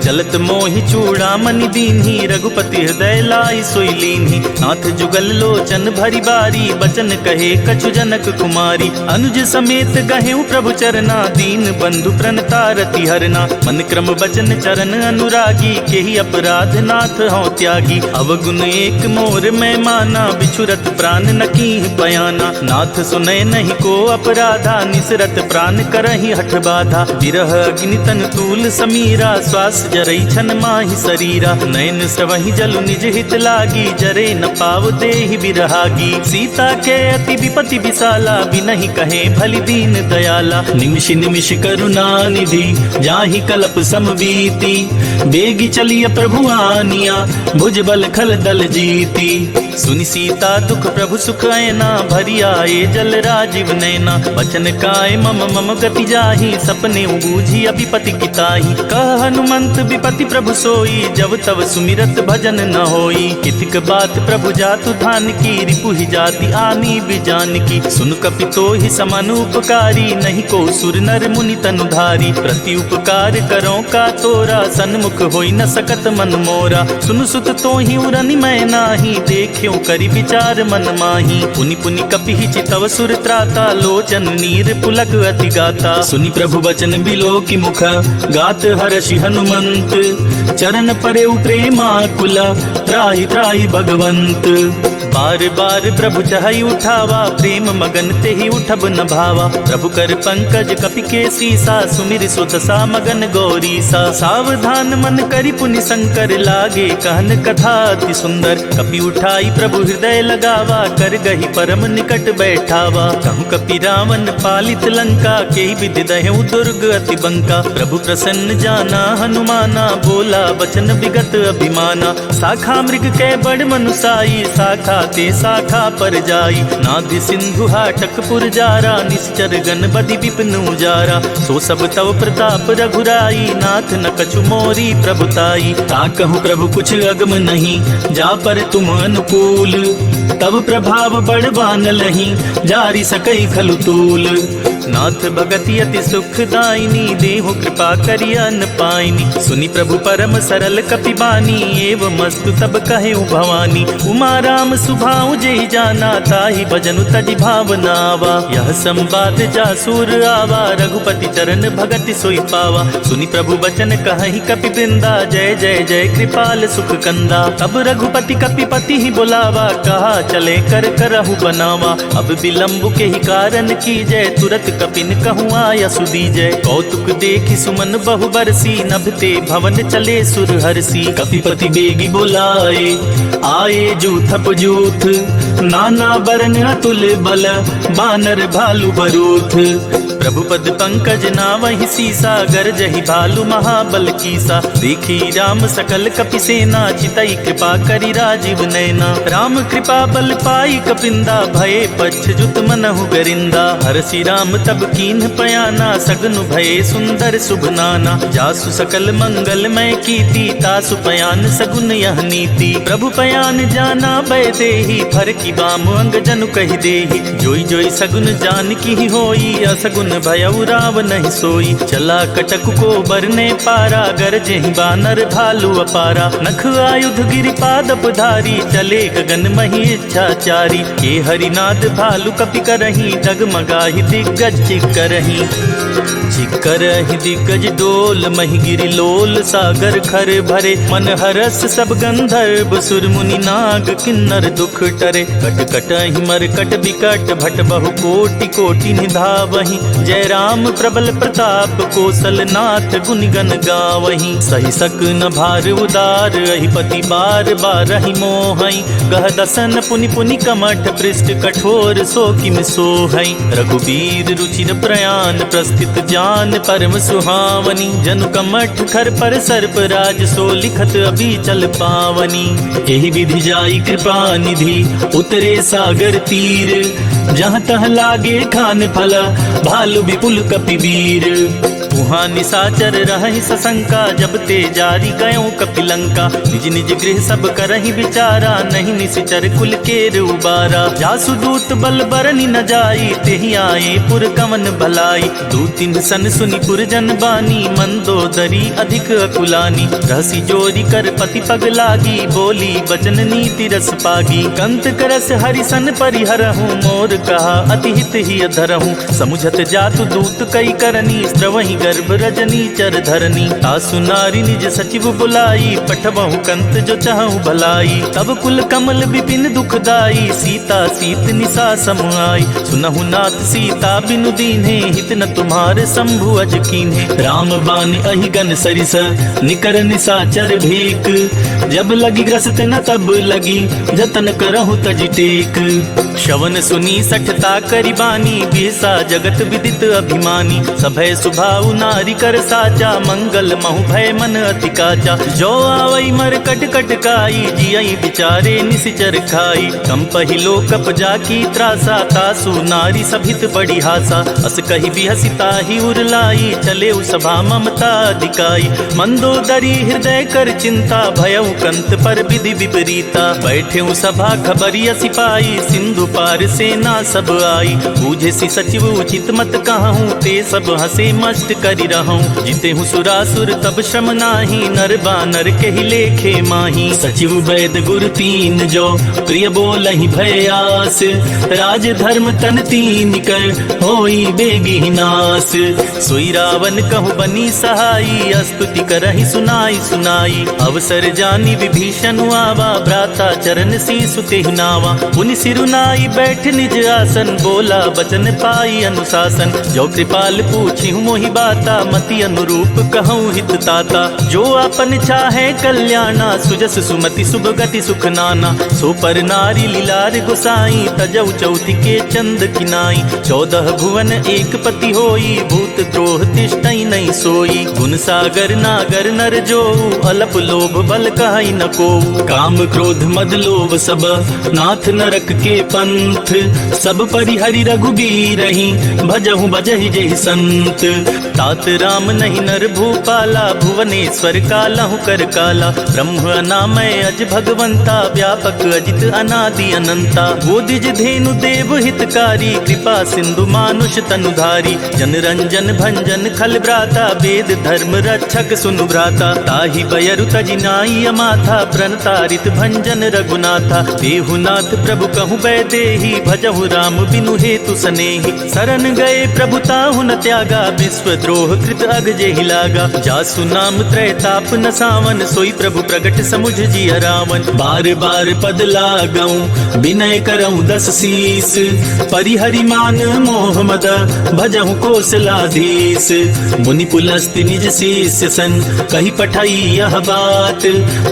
चलत मोहि चूड़ामणि दीन्ही, रघुपति हृदय लाइ सोइ लीन्ही। नाथ जुगल लोचन भरि बारी, बचन कहे कछु जनक कुमारी। अनुज समेत गहेउ प्रभु चरना, दीन बंधु प्रणता रति हरना। मन क्रम बचन चरन अनुरागी, केहि अपराध नाथ हौं त्यागी। अवगुण एक मोर मैं माना, बिछुरत प्रान न कीन्ह बयाना। नाथ सुनय नहीं को अपराधा, निसरत प्रान करहिं हठ बाधा। बिरह अग्नि तन तूल समीरा, श्वास जरई छन माहि सरीरा। नयन स्रवहि जलु निज हित लागी, जरे न पाव देहि बिरहागी। सीता के अति विपति विसाला, बिनहि कहे भलि दीन दयाला। निमिष निमिष करुणा निधि, जाहि कलप सम बीती। बेगि चलिय प्रभु आनिया, भुज बल खल दल जीती। सुनि सीता दुख प्रभु सुख ऐना, भरि आए जल राजीव नैना। बचन काय मम मम गति जाहि, सपनेउ बूझि अबिपति किताहि। कह हनुमंत बिपति प्रभु सोई, जब तब सुमिरत भजन न होई। कितिक बात प्रभु जातु धानकी, रिपुहि जाति आनी बिजानकी। सुन कपि तोहि समान उपकारी, नहीं को सुर नर मुनि तनु धारी। प्रति उपकार करौं का तोरा, सन्मुख होइ न सकत मन मोरा। सुनु सुत तोहि उरनि मैं नाही, देखेउ करि विचार मन माही। पुनि पुनि कपिहि चितव सुर त्राता, लोचन नीर पुलक अति गाता। सुनि प्रभु वचन बिलोकि मुख, गात हरषि हनुमंत। चरण परेउ प्रेमाकुल, त्राहि त्राहि भगवंत। बार बार प्रभु चहई उठावा, प्रेम मगन तेहि उठब न भावा। प्रभु कर पंकज कपि के सीसा, सुमिरि सो दसा मगन गौरीसा। सावधान मन करि पुनि शंकर, लागे कहन कथा अति सुंदर। कपि उठाई प्रभु हृदय लगावा, कर गहि परम निकट बैठावा। कहूँ कपि रावण पालित लंका, केहि विधि दहेउ दुर्ग अति बंका। प्रभु प्रसन्न जाना हनुमाना, बोला वचन विगत अभिमाना। शाखा मृग कै बड़ मनुसाई, शाखा ते शाखा पर जाई। नाधि सिंधु हाटक पुर जारा, निश्चर गण बधि विपिन उजारा। सो सब तव प्रताप रघुराई, नाथ न कछु मोरी प्रभुताई। ताकहु प्रभु कुछ अगम नहीं, जा पर तुम अनुकूल। तब प्रभाव बड़वान लही, जारि सकई खलु तूल। नाथ भगति अति सुखदायिनी, देहु कृपा करि अन पाइनी। सुनि प्रभु परम सरल कपि बानी, एवमस्तु तब कहेउ भवानी। उमा राम सुभाउ जेहि जाना, ताहि भजनु तजि भाव न आवा। यह संवाद जा सूर आवा, रघुपति चरण भगति सोइ पावा। सुनि प्रभु वचन कहहि कपि वृंदा, जय जय जय कृपाल सुख कंदा। तब रघुपति कपि पतिहि बुलावा, कहा चले कर करहु बनावा। अब विलंब केहि कारण कीजै, तुरत कपिन कहूँ आयसु दीजै। कौतुक देखि सुमन बहु बरसी, नभ ते भवन चले सुर हरसी। कपिपति बेगि बोलाए, आए जूथप जूथ, नाना बरन अतुल बल, बानर भालु बरूथ। प्रभु पद पंकज नावहि सीसा, गरजहि भालु महाबल कीसा। देखि राम सकल कपि सेना, चितई कृपा करि राजीव नैना। राम कृपा बल पाई कपिंदा, भये पच्छ जुत मनहु गरिंदा। हरसि राम तब कीन्ह पयाना, सगनु भये सुंदर सुभ नाना। जासु सकल मंगलमय कीति, तासु पयान सगुन यह नीति। प्रभु पयान जाना वैदेही, फरकि बाम अंग जनु कहि देही। जोई जोई सगुन जानकी होई, असगुन भयउ रावनहिं सोई। चला कटक को बरने पारा, गरजेहि बानर भालु अपारा। नख आयुध गिरि पादप धारी, चले गगन महि इच्छाचारी। के हरिनाद भालु कपि करहीं, डगमगाहि दिग्गज चिक्करहीं। चिक्करहि दिग्गज डोल, महि गिरि लोल सागर खर भरे। मन हरस सब गंधर्व सुर मुनि नाग किन्नर दुख टरे। कट कटहि मरकट बिकट भट बहु कोटि कोटि निधावहीं। जय राम प्रबल प्रताप कोसल नाथ गुनि गन गावहीं। सहि सक न भार उदार अहि पति बार बारहि मोहइ। गह दसन पुनि पुनि कमठ पृष्ठ कठोर सो किम सोहइ। रघुबीर रुचिर प्रयान प्रस्थित जान परम सुहावनी। जनु कमठ खर पर सर्प राज सो लिखत अबीचल पावनी। एहि विधि जाई कृपा निधि उतरे सागर तीर। जहाँ तहाँ लागे खान फला भालु विपुल कपि वीर। उहाँ निसाचर रहहि ससंका जब ते जारि गयो कपि लंका। निज निज गृह सब करहि बिचारा नहीं निसिचर कुल केर उबारा। जासु दूत बल बरनि न जाई तेहि आए पुर कवन भलाई। दू तिन्ह सन सुनि पुरजन बानी, मंदोदरी अधिक अकुलानी। रहसि जोरि कर पति पग लागी, बोली बचन नीति रस पागी। कंत करस हरि सन परिहरहूँ, मोर कहा अति हित हिय धरहूँ। समुझत जातु दूत कई करनी, स्रवहि गर्भ रजनी चर धरनी। तासु नारि निज सचिव बुलाई, पठबहु कंत जो चहउ भलाई। तब कुल कमल बिपिन दुखदाई, सीता सीत निसा सम आई। सुनहु नाथ सीता बिनु दीन्हे, हित न तुम्हार शंभु अज कीन्हे। राम बान अहि गन सरिस, निकर निसाचर भीक। जब लगि ग्रस्त न तब लगि, जतन करहु तजि टेक। श्रवण सुनी सठता करि बानी, बिहसा जगत विदित अभिमानी। सभय सुभाउ नारि कर साचा, मंगल महु भय मन अति काचा। जो आवइ मरकट कटकाई, जियइ बिचारे निसिचर खाई। कंपहि लोकप जाकी त्रासा, तासु नारि सभित बड़ी हासा। अस कहि बिहसि ताहि उर लाई, चलेउ सभा ममता अधिकाई। मंदोदरी हृदय कर चिंता, भयउ कंत पर विधि विपरीत। बैठेउ सभा खबरि असि पाई, सिंधु पार सेना सब आई। बूझेसि सचिव उचित मत कहउँ, ते सब हँसे मष्ट करि रहउँ। जितेहु सुरासुर तब श्रम नाहीं, नर बानर केहि लेखे माहीं। सचिव बैद गुर तीन जो, प्रिय बोलहिं भय आस। राज धर्म तन तीन कर, होई बेगिहि नास। सोई रावन कहु बनी सहाई, अस स्तुति करहिं सुनाई सुनाई। अवसर जानि विभीषन आवा, भ्राता चरण सीसु तेहि नावा। पुनि सिरु नाई बैठ निज आसन, बोला बचन पाई अनुसासन। जो कृपाल पूछिहु मोहि बाता, मति अनुरूप कहउँ हित ताता। जो आपन चाहे कल्याणा, सुजस सुमति सुभ गति सुख नाना। सो पर नारि लिलार गुसाई, तजउ चउथि के चंद किनाई। चौदह भुवन एक पति होई, भूत द्रोह तिष्ठइ नहीं सोई। गुण सागर नागर नर जो, अलप लोभ बल कहइ न को। काम क्रोध मद लोभ सब, नाथ नरक के पंथ। सब परिहरि रघुबीरहिं, भजहु बजहि जेहि संत। तात राम नहीं नर भूपाला, भुवनेश्वर कालहु कर काला। ब्रह्म अनामय अज भगवंता, व्यापक अजित अनादि अनंता। वो द्विज धेनु देव हितकारी, कृपा सिंधु मानुष तनुधारी। जन रंजन भंजन खल भ्राता, वेद धर्म रक्षक सुनु भ्राता। ताहि बयरु तजि नाई अमाथा, प्रण तारित भंजन रघुनाथा। देहु नाथ प्रभु कहु बैदेही, भजहु राम बिनु हेतु सनेही। सरन गए प्रभु ताहु न त्यागा, विश्व द्रोह कृत अघ जेहि लागा। जासु नाम त्रय ताप न सावन, सोई प्रभु प्रगट समुझ जिय रावन। बार बार पद लागउँ, बिनय करउँ दस सीस। परिहरि मान मोह मद, भजहु कोसलाधीस। मुनि पुलस्ति निज सीस सन, कहि पठई यह बात।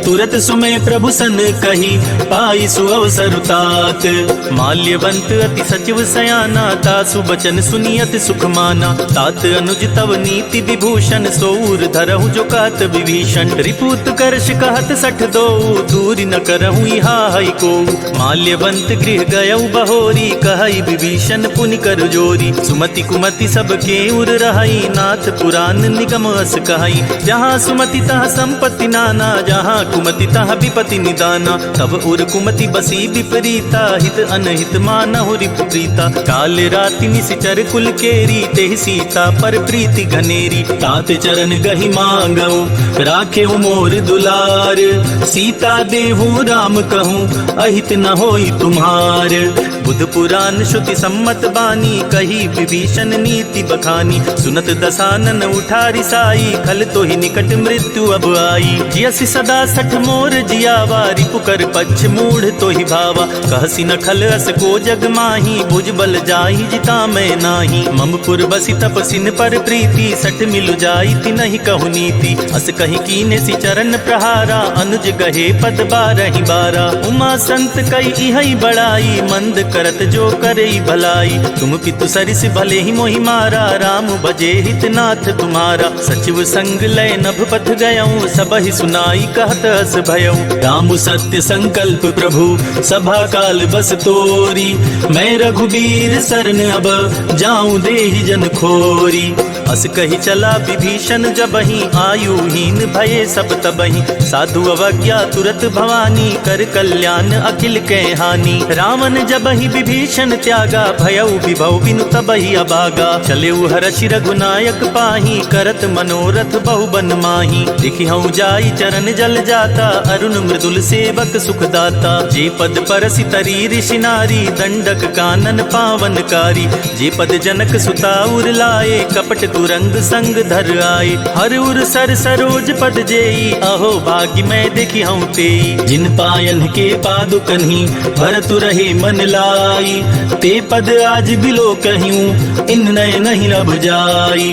तुरत सुमय प्रभु सन कही पाई सुअवसर तात। माल्यवंत अति सचिव सयाना, तासु बचन सुनि अति सुख माना। तात अनुज तव नीति विभूषण, सो उर धरहु जो कहत विभीषण। रिपु उत्कर्ष कहत सठ दोऊ, दूरि न करहु इहा हई कोऊ। माल्यवंत गृह गयउ बहोरी, कहइ विभीषन पुनि कर जोरी। सुमति कुमति सब केउर रहइ, नाथ पुरान निगम अस कहइ। जहाँ सुमति तहाँ संपत्ति नाना, जहाँ कुमति तहाँ विपति निदाना। तब उर कुमति बसी विपरीता, हित अनहित मानहु रिपु प्रीता। काल राति निसिचर कुल केरी, तेहि सीता पर प्रीति घनेरी। तात चरण गहि मांगउ, राखेउ मोर दुलार। सीता देहु राम कहूँ, अहित न होई तुम्हार। बुध पुरान श्रुति सम्मत बानी, कही विभीषन नीति बखानी। सुनत दसानन उठा रिसाई, खल तोहि निकट मृत्यु अब आई। जियसि सदा सठ मोर जियावा, रिपु कर पच्छ मूढ़ तोहि भावा। कहसि न खल अस को जग माही, भुज बल जाहि जिता मैं नाही। मम पुर बसि तप सिन पर प्रीति, सठ मिलु जाई तिनहि कहु नीति। अस कहि कीनेसि चरण प्रहारा, अनुज गहे पद बारहि बारा। उमा संत कइ इहइ बड़ाई, मंद करत जो करइ भलाई। तुम पितु सरिस भलेहि मोहि मारा, राम भजे हित नाथ तुम्हारा। सचिव संग लय नभ पथ गयउँ, सबहि सुनाई कहत अस भयउँ। राम सत्य संकल्प प्रभु सभा काल बस तोरी, मैं रघुबीर सरन अब जाउँ देहि जन खोरी। अस कहि चला विभीषन जबहिं, आयुहीन भये सब तबहिं। साधु अवज्ञा तुरत भवानी, कर कल्याण अखिल कै हानि। रावण जबहिं विभीषन त्यागा, भयउ विभव बिनु तबहिं अभागा। चलेउ हरषि रघुनायक पाही, करत मनोरथ बहु बन माही। देखिहउँ जाइ चरण जल जाता, अरुण मृदुल सेवक सुखदाता। जे पद परसि तरी ऋषि नारी, दंडक कानन पावन कारी। जे पद जनक सुता उर लाए, कपट कुरंग संग धर आए। हर उर सर सरोज पद जेई, अहो भाग्य मैं देखिहउँ तेई। जिन पायन के पादुकन्हि, भरतु रहे मन लाई। ते पद आज बिलोकहिउँ, इन नयनहिं अब जाई।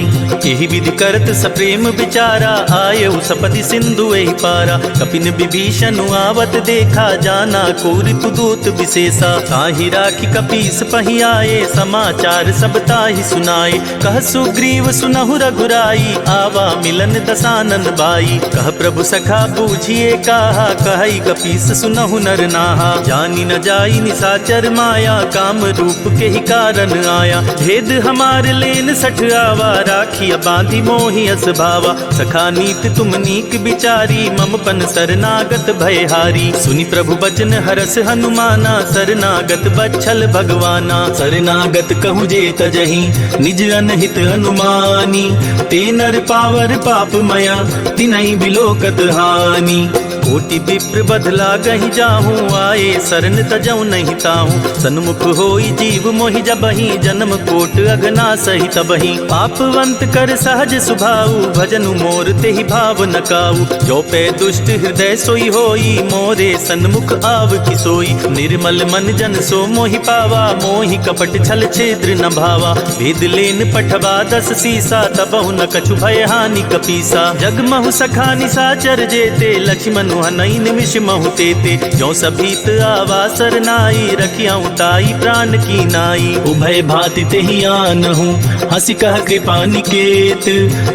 एहि विधि करत सप्रेम विचारा, आयउ सपदि सिंधु एहि पारा। कपिन विभीषन आवत देखा, जाना को रिपुदूत विशेषा। ताहि राखि कपीस पहि आए, समाचार सब ताहि सुनाए। कह सुग्रीव सुनहु रघुराई, आवा मिलन दसानन बाई। कह प्रभु सखा बूझिए काहा, कहइ कपीस सुनहु नर नाहा। जानि न जाई निसाचर माया, काम रूप केहि कारन आया। भेद हमार लेन सठ आवा, राखिया बाँधि मोहि अस भावा। सखा नीत तुम नीक बिचारी, मम पन सरनागत भय हारी। सुनि प्रभु बचन हरष हनुमाना, सरनागत बच्छल भगवाना। सरनागत कहु जे तजहिं, निज अनहित अनुमानी। ते नर पावर पाप मया, तिनहि बिलोकत हानि। कोटि विप्र बध लागहि जाहूँ, आए सरन तजउ नहीं ताहूँ। सन्मुख होई जीव मोहि जबहिं, जनम कोट अघनासहि तबहिं। पापवंत कर सहज सुभाऊ, भजनु मोर तेहि भाव न काऊ। जो पे दुष्ट हृदय सोई होई, मोरे सन्मुख आवकि सोई। निर्मल मन जन सो मोहि पावा, मोहि कपट छल छिद्र न भावा। भेद लेन पठवा दस सीसा, तबहु न कछु भय हानि कपीसा। जग महु सखा निसाचर जेते, लछिमनु हनइ निमिष महु तेते। जो सभीत आवा सरनाई, रखियउ ताई प्रान की नाई। उभय भाँति तेहि आनहु, हँसि कह कृपा निकेत।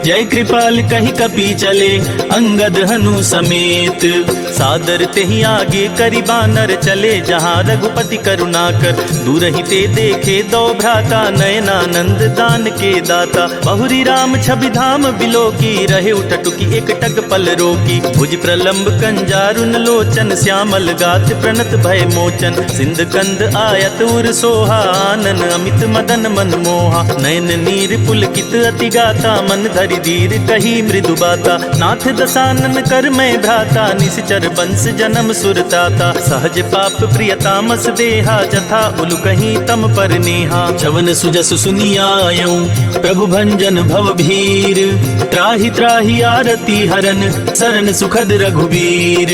जय कृपाल कहि कपि चले, अंगद हनु समेत। सादर तेहि आगे करि बानर, चले जहाँ रघुपति करुणाकर। दूरहिं ते देखे दो भ्राता, नयनानंद दान के दाता। बहुरी राम छवि धाम बिलोकी, रहे उठटुकी एकटक पल रोकी। भुज प्रलंब कंजारुन लोचन, श्यामल गात्र प्रणत भय मोचन। सिंध कंद आयत उर सोहा, आनन अमित मदन मन मोहा। नयन नीर पुलकित अति गाता, मन धरि धीर कही मृदु बाता। नाथ दसानन कर मैं भ्राता, निसिचर बंस जनम सुर तात। सहज पाप प्रिय तामस देहा, जथा उलु कहीं तम पर नेहा। जवन सुजस सुनि आयउ प्रभु भंजन भव भीर। त्राहि त्राहि आरती हरन सरन सुखद रघुबीर। वीर।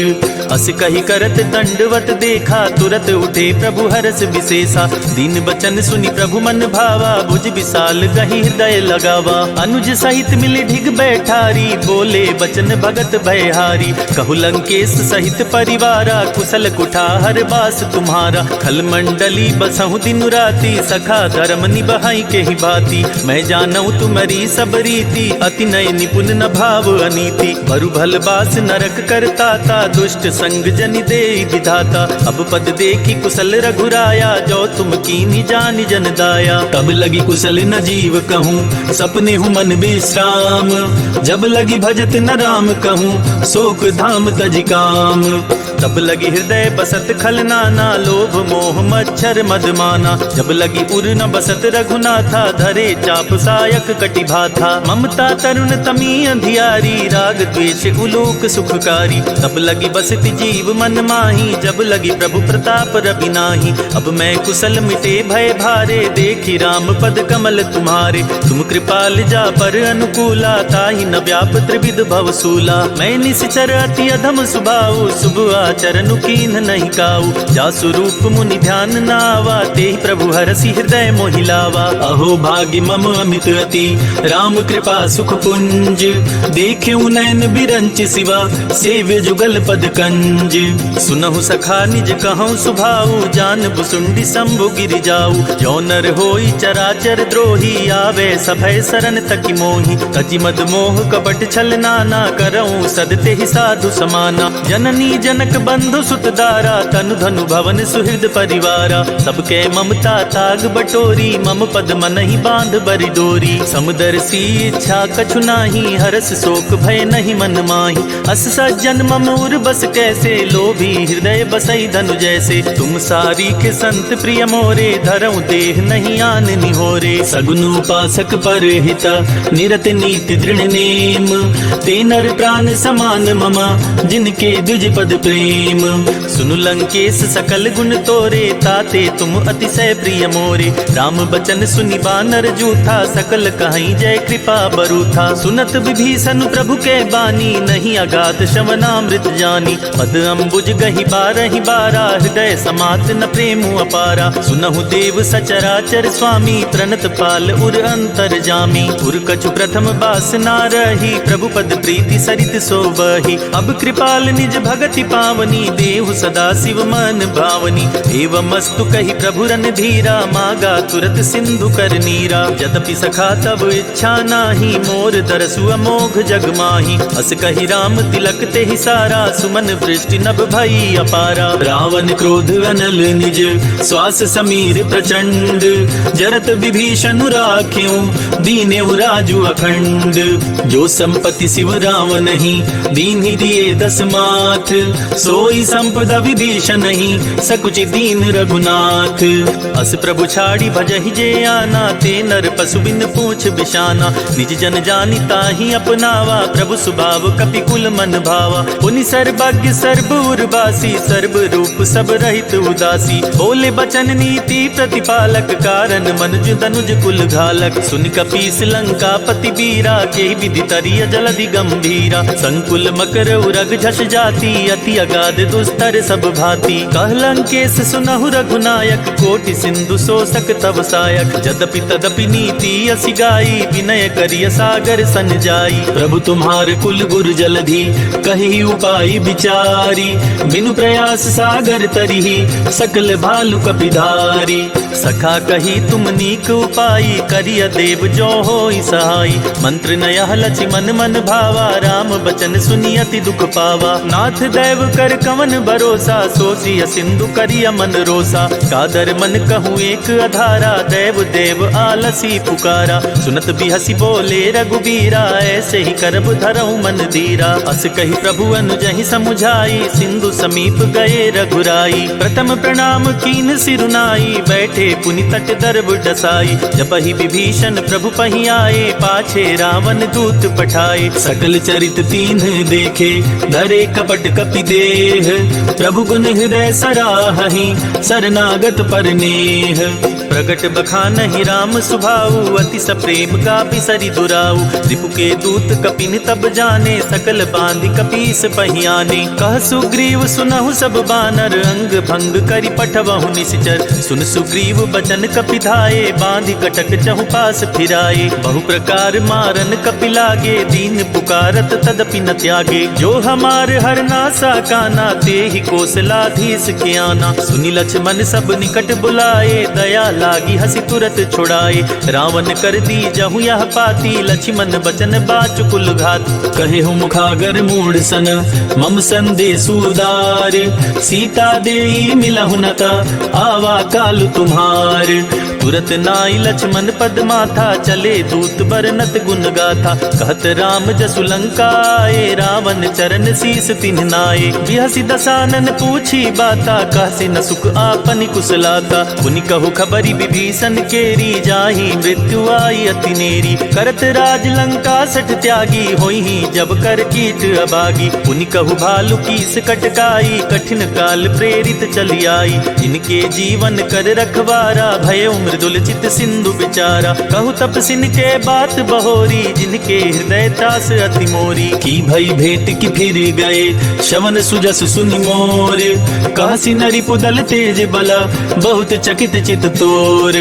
अस कहि करत दंडवत देखा, तुरत उठे प्रभु हरष विशेषा। दीन बचन सुनि प्रभु मन भावा, भुज विशाल गहि हृदय लगावा। अनुज सहित मिलि ढिग बैठारी, बोले बचन भगत भयहारी। कहु लंकेश सहित परिवारा, कुशल कुठार बास तुम्हारा। खल मंडली बसहु दिन राति, सखा धर्म निबहइ केहि भाँति। मैं जानउ तुमरी सब रीति, अति नय निपुन न भाव अनीति। बरु भल बास नरक करता ता, दुष्ट संग जनि देइ विधाता। अब पद देखि कुशल रघुराया, जो तुम कीन्ही जानि जन दाया। तब लगि कुशल न जीव कहूँ, सपनेहु मन विश्राम। जब लगि भजत न राम कहूँ, सोक धाम तजि काम। तब लगि हृदय बसत खल नाना, लोभ मोह मच्छर मद माना। जब लगि उर न बसत रघुनाथा, धरे चाप सायक कटि भाथा। ममता तरुण तमी अंधियारी, राग द्वेष उलोक सुखकारी। तब लगि बसति जीव मन माही, जब लगि प्रभु प्रताप रवि नाही। अब मैं कुशल मिटे भय भारे, देखि राम पद कमल तुम्हारे। तुम कृपाल जा पर अनुकूला, ताहि न व्याप त्रिविध भव सूला। मैं निशिचर अति अधम सुभाऊ, शुभ आचरनु कीन्ह नहीं काऊ। जासु रूप मुनि ध्यान न आवा, तेहि प्रभु हरषि हृदय मोहि लावा। अहो भाग्य मम अमित अति, राम कृपा सुख पुंज। देखेउ नयन बिरंचि सिवा, सेव्य जुगल पद कंज। सुनहु सखा निज कहउँ सुभाऊ, जान भुसुंडी शंभु गिरि जाऊ। जो नर होई चराचर द्रोही, आवे सभय सरन तकि मोही। तजि मद मोह कपट छल नाना, करउँ सद तेहि साधु समाना। जननी जनक बंधु सुत दारा, तनु धनु भवन सुहृद परिवारा। सबके ममता ताग बटोरी, मम पद मनहि बांध बरि डोरी। समदर्शी इच्छा कछु नाही, हरष शोक भय नहीं मन माही। अस सज्जन मम उर बस कैसे, लोभी हृदय बसई धनु जैसे। तुम सारी के संत प्रिय मोरे, धरउँ देह नहीं आन निहोरे। सगुन उपासक पर हित निरत नीति दृढ़ नेम। ते नर प्राण समान मम, जिनके द्विज पद प्रेम। सुनु लंकेश सकल गुण तोरे, ताते तुम अतिशय प्रिय मोरे। राम बचन सुनि बानर जूथा, सकल कहई जय कृपा बरूथा। सुनत विभीषन प्रभु के बानी, नहीं अगाध श्रवणामृत जानी। पद अम्बुज गहि बारहि बारा, हृदय समात न प्रेम अपारा। सुनहु देव सचराचर स्वामी, प्रणत पाल उर अंतरजामी। उर कछु प्रथम बास ना रही, प्रभु पद प्रीति सरित सो बही। अब कृपाल निज भगति पावनी, देहु सदा शिव मन भावनी। एवमस्तु कहि प्रभु रणधीरा, मागा तुरत सिंधु कर नीरा। यद्यपि सखा तब इच्छा नाही, मोर दरसु अमोघ जग माही। अस कहि राम तिलक तेहि सारा, सुमन वृष्टि नभ भई अपारा। रावण क्रोध अनल निज, श्वास समीर प्रचंड। जरत विभीषण राखेउ, दीनेउ राजु अखंड। जो संपत्ति शिव रावनहिं, दीन्हि दिए दस माथ। सोई संपदा विभीषनहिं, सकुचि दीन रघुनाथ। अस प्रभु छाड़ि भजहि जे आना, ते नर पसु बिन पूछ बिसाना। निज जन जानि ताहि अपनावा, प्रभु सुभाव कपि कुल मन भावा। पुनि सर्वज्ञ सर्व उर्वासी, सर्व रूप सब रहित उदासी। बोले बचन नीति प्रतिपालक, कारण मनुज तनुज कुल घालक। सुनि कपीस लंकापति वीरा, केहि विधि तरिय जलधि गंभीरा। संकुल मकर उरग झस जाति, अति अगाध दुस्तर सब भाँति। कह लंकेश सुनहु रघुनायक, कोटि सिंधु शोषक तव सायक। जदपि तदपि नीति असि गाई, विनय करिय सागर सन जाई। प्रभु तुम्हार कुल गुर जलधि, कहि उपाय विचारी। बिनु प्रयास सागर तरिहि, सकल भालु कपि धारी। सखा कही तुम नीक उपाई, करिय देव जो होई सहाई। मंत्र नयह लचि मन मन भावा, राम बचन सुनि अति दुख पावा। नाथ दैव कर कवन भरोसा, सोचिय सिंधु करिय मन रोसा। कादर मन कहूँ एक अधारा, दैव देव आलसी पुकारा। सुनत बिहसि बोले रघुबीरा, ऐसे ही करब धरहु मन धीरा। अस कहि प्रभु अनुजहि समुझाई, सिंधु समीप गए रघुराई। प्रथम प्रणाम कीन्ह सिरुनाई, बैठे पुनि तट दरब डसाई। जबहि विभीषण प्रभु पहि आए, पाछे रावण दूत पठाए। सकल चरित कीन्ह देखे, धरे कपट कपि देह। प्रभु गुन हृदय सराहहि, शरणागत पर नेह। प्रगट बखानहि राम सुभाऊ, अति सप्रेम गाबि सरि दुराऊ। रिपु के दूत कपिन तब जाने, सकल बाँधि कपीस पहियाने। कह सुग्रीव सुनहु सब बानर, अंग भंग करि पठवहु निसिचर। सुन सुग्रीव बचन कपिधाए, बाँधि कटक चहुपास फिराए। बहु प्रकार मारन कपि लागे, दीन पुकारत तदपि न त्यागे। जो हमार हरनासा काना, तेहि कोसलाधीस के आना। सुनि लछमन सब निकट बुलाए, दया लागि हँसि तुरत छुड़ाए। रावन कर दीजहु यह पाती, लछिमन बचन बाचु कुल घात। कहेहु मुखागर मूढ़ सन, मम संदेसु उदार। सीता देई मिलहु न ता, आवा काल तुम्हार। तुरत नाई लछमन पद माथा, चले दूत बरनत गुन गाथा। कहत राम जसु लंका आए, रावन चरन सीस तिन्ह नाए। बिहसि दसानन पूछी बाता, कहसि न सुख आपनि कुसलाता। पुनि कहु खबरि विभीषन केरी, जाहि मृत्यु आई अति नेरी। करत राज लंका सठ त्यागी, होइहीं जब कर कीट अभागी। पुनि कहु भालु कीस कटकाई, कठिन काल प्रेरित चलि आई। जिनके जीवन कर रखवारा, भयउ मृदुल चित सिंधु बिचारा। कहु तपसिन के बात बहोरी, जिनके हृदय त्रास अति मोरी। की भई भेंट कि फिरि गए, श्रवण सुजस सुनि मोर। कहसि न रिपु दल तेज बल, बहुत चकित चित तोर।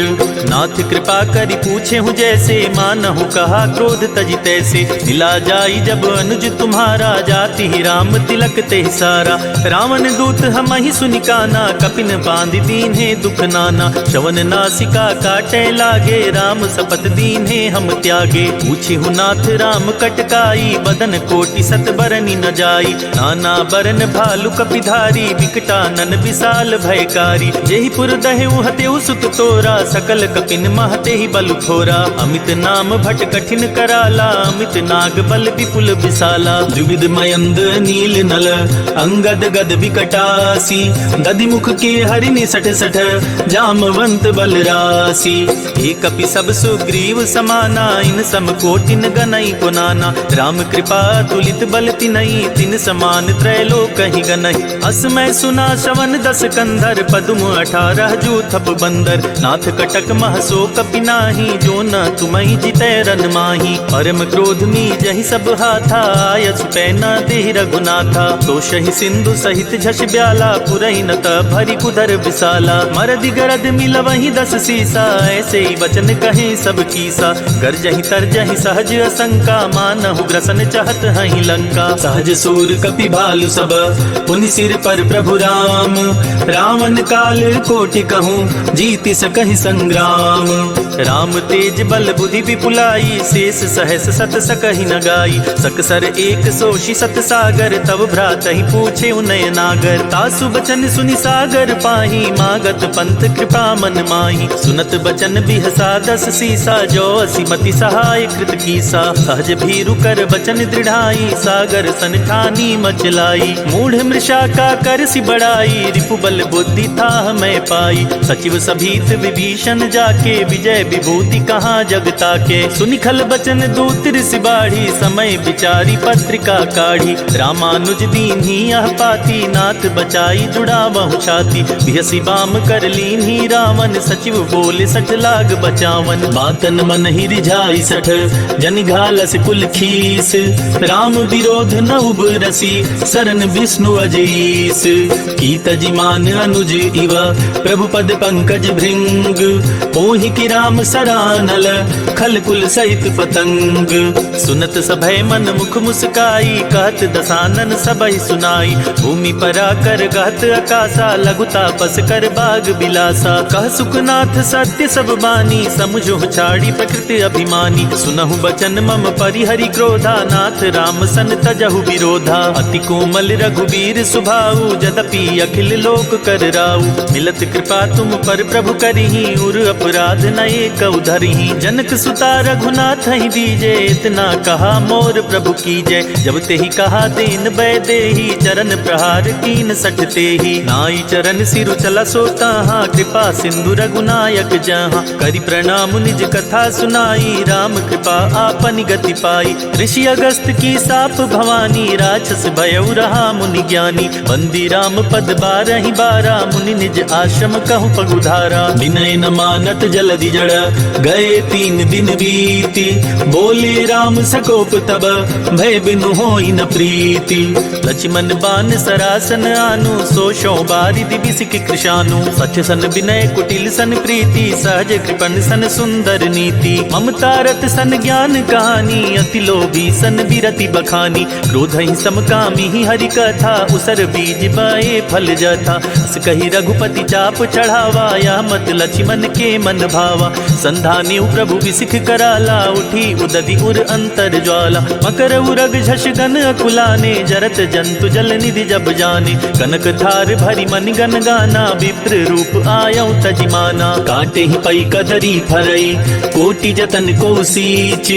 नाथ कृपा करि पूछेहु जैसे, मानहु कहा क्रोध तजि तैसे। मिला जाई जब अनुज तुम्हारा, जातिहि राम तिलक तेहि सारा। रावन दूत हमहि सुनि काना, कपिन बाँधि दीन्हे दुख नाना। श्रवण नासिका काटै लागे, राम सपथ दीन्हे हम त्यागे। पूछिहु नाथ राम कटकाई, बदन कोटि सत बरनि न जाई। नाना बरन भालु कपिधारी, विकटानन विशाल भयकारी। जेहि पुर दहेउ हतेउ सुत तोरा, सकल कपिन मह तेहि बल थोरा। अमित नाम भट कठिन कराला, अमित नाग बल विपुल विशाला। द्विविध मयंद नील नल, अंगद गद विकटासी। दधि मुख के हरि निसठ सठ, जामवंत बल रासी। हे कपि सब सुग्रीव समाना, इन सम कोटिन गनई को नाना। राम कृपा तुलित बल तिनई, तिन समान त्रैलोकहि गनई। अस मै सुना श्रवण दस कंधर, पदुम अठारह जूथप बंदर। नाथ कटक मह सो कपि नाही, जो न तुमहि जितै रन माही। परम क्रोध मीजहि सब हाथा, आयसु पै न देहि रघुनाथा। तोषहि सिंधु सहित झसि ब्याला, पुरहिन त भरि कुधर विसाला। मरदि गरद मिलवहीं दस सीसा, ऐसेइ वचन कहें सब कीसा। गरजहीं तरजहीं सहज असंका, मानहु ग्रसन चहत हहीं लंका। सहज सूर कपि भालु सब, पुनि सिर पर प्रभु राम। रावन काल कोटि कहूँ, जीति सकहि संग्राम। राम तेज बल बुधि विपुलाई, शेष सहस सत सकहि न गाई। सकसर एक सोषि सत सागर, तव भ्रातहि पूछेउ नयनागर। तासु बचन सुनि सागर पाही, मागत पंथ कृपा मन माही। सुनत बचन बिहसा दस सीसा, जो असि मति सहाय कृत कीसा। सहज भीरु कर बचन दृढ़ाई, सागर सन ठानी मचलाई। मूढ़ मृषा का करसि बड़ाई, रिपु बल बुद्धि थाह मै पाई। सचिव सभीत विभीषण जाके, विजय विभूति कहाँ जग ताके। सुनि खल बचन दूत ऋषि बाढ़ी, समय विचारी पत्रिका काढ़ी। रामानुज दीन्ही यह पाती, नाथ बचाई जुड़ावहु छाती। बिहसि बाम कर लीन्ही रावन, सचिव बोले सठ लाग बचावन। बातन मनहि रिझाई सठ, जनि घालस कुल खीस। राम विरोध न उबरसि, सरन विष्णु अजीस। की तजि मान अनुज इव, प्रभु पद पंकज भृंग। पोहि कि राम सरानल, खल कुल सहित पतंग। सुनत सभय मन मुख मुस्काई, कहत दसानन सबहि सुनाई। भूमि परा कर गहत अकासा, लघु तापस कर बाग बिलासा। कह सुखनाथ सत्य सब बानी, समुझहु छाड़ी प्रकृति अभिमानी। सुनहु बचन मम परिहरि क्रोधा, नाथ राम सन तजहु विरोधा। अति कोमल रघुबीर सुभाऊ, जदपि अखिल लोक कर राऊ। मिलत कृपा तुम पर प्रभु करिहीं, उर अपराध न एकउ धरिहीं। जनक सुता रघुनाथहि दीजे, इतना कहा मोर प्रभु कीजे। जब तेहि कहा दीन बैदेही, चरण प्रहार कीन सठ तेही। नाई चरण सिरु चला सो ताहा, कृपा सिंधु रघुनायक जहाँ। करि प्रणाम निज कथा सुनाई, राम कृपा आपनि गति पाई। ऋषि अगस्त की साप भवानी, राक्षस भयउ रहा मुनि ज्ञानी। बंदी राम पद बारहि बारा, मुनि निज आश्रम कहु पगुधारा। विनय न मानत जलदि जड़, गए तीन दिन बीती, बोले राम सकोप तब, भय बिनु होई न प्रीति। लक्ष्मण बाण सरासन आनु, सो सौ बारिधि बिसिखि कृशानु। सख्य सन विनय कुटिल सन प्रीति, सहज कृपण सन सुंदर नीति। ममता रत सन ज्ञान कहानी, अति लोभी सन विरति बखानी। क्रोधहि सम कामिहि हरि कथा, उसर बीज बए फल जथा। अस कहि रघुपति चाप चढ़ावा, यह मत लक्ष्मण के मन भावा। संधानेउ प्रभु बिसिख कराला, उठी उदधि उर अंतर ज्वाला। मकर उरग झस गन अकुलाने, जरत जंतु जल निधि जब जाने। कनक थार भरि मनि गन गाना, विप्र रूप आयउ तजि माना। काटेहि पइ कदरी फरइ, कोटि जतन को सीच।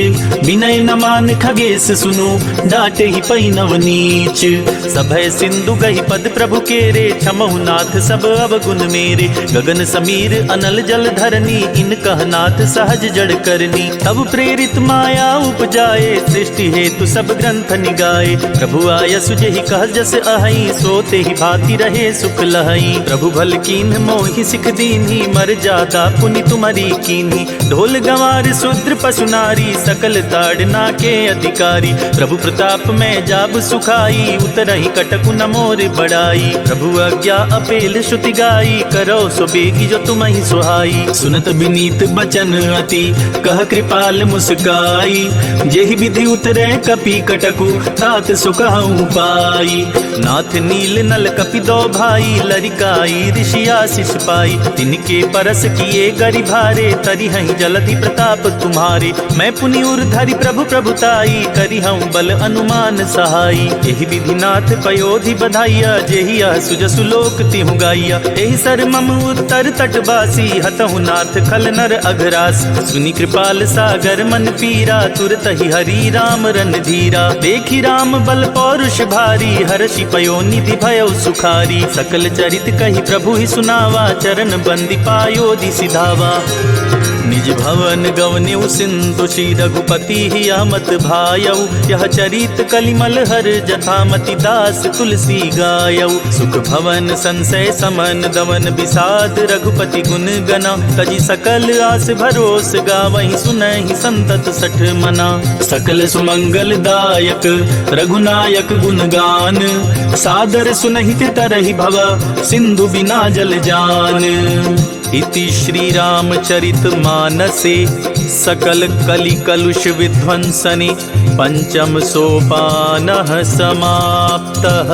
बिनय न मान खगेस सुनु, डाटेहि पइ नव नीच। सभय सिंधु गहि पद प्रभु केरे, क्षमहु नाथ सब अवगुन मेरे। गगन समीर अनल जल धरनी, इनकह नाथ सहज जड़ करनी। तब प्रेरित माया उपजाए, सृष्टि हेतु सब ग्रंथ निगाए। प्रभु आयसु जेहि कह जस अहइ, सो तेहि भांति रहे सुख लहइ। प्रभु भल कीन्ह मोहि सिख दीन्ही, मर जादा पुनि तुम्हरी कीन्ही। ढोल गंवार शूद्र पशु नारी, सकल ताड़ना के अधिकारी। प्रभु प्रताप में जाब सुखाई, उतरहि कटकु न मोर बड़ाई। प्रभु आज्ञा अपेल श्रुति गाई, करौ सो बेगी जो तुम्हहि सुहाई। सुनत विनीत बचन अति, कह कृपाल मुस्काई। जेहि विधि उतरे कपि कटकु, तात सो कहउँ पाई। नाथ नील नल कपि दो भाई, लरिकाई ऋषि आशीष पाई। तिनके परस किए गरि भारे, तरिहइ जलधि प्रताप तुम्हारे। मैं पुनि उर धरि प्रभु प्रभुताई, करिहउँ बल अनुमान सहाई। एहि विधि नाथ पयोधि बधाइया, जेहि यह सुजसु लोक तिहुँ गाइया। एहि सर मम उत्तर तटवासी, हतहु नाथ खल नर अघरास। सुनि कृपाल सागर मन पीरा, तुरतहि हरि राम रणधीरा। देखि राम बल पौरुष भारी, हरषि पयो निधि भयउ सुखारी। सकल चरित कहि प्रभुहि सुनावा, चरण बंदि पायोधि सिधावा। निज भवन गवनेउ सिंधु श्री रघुपति हिया मत भायउ। यह चरित कलिमल हर जथा मति दास तुलसी गायउ। सुख भवन संसय समन दवन बिसाद रघुपति गुन गना। तजि सकल आस भरोस गावहिं सुनहिं संतत सठ मना। सकल सुमंगल दायक रघुनायक गुन गान। सादर सुनहिं तितरहिं भव सिंधु बिना जल जान। इति श्री रामचरित मानसे सकल कलि कलुष विध्वंसने पंचम सोपानः समाप्तः।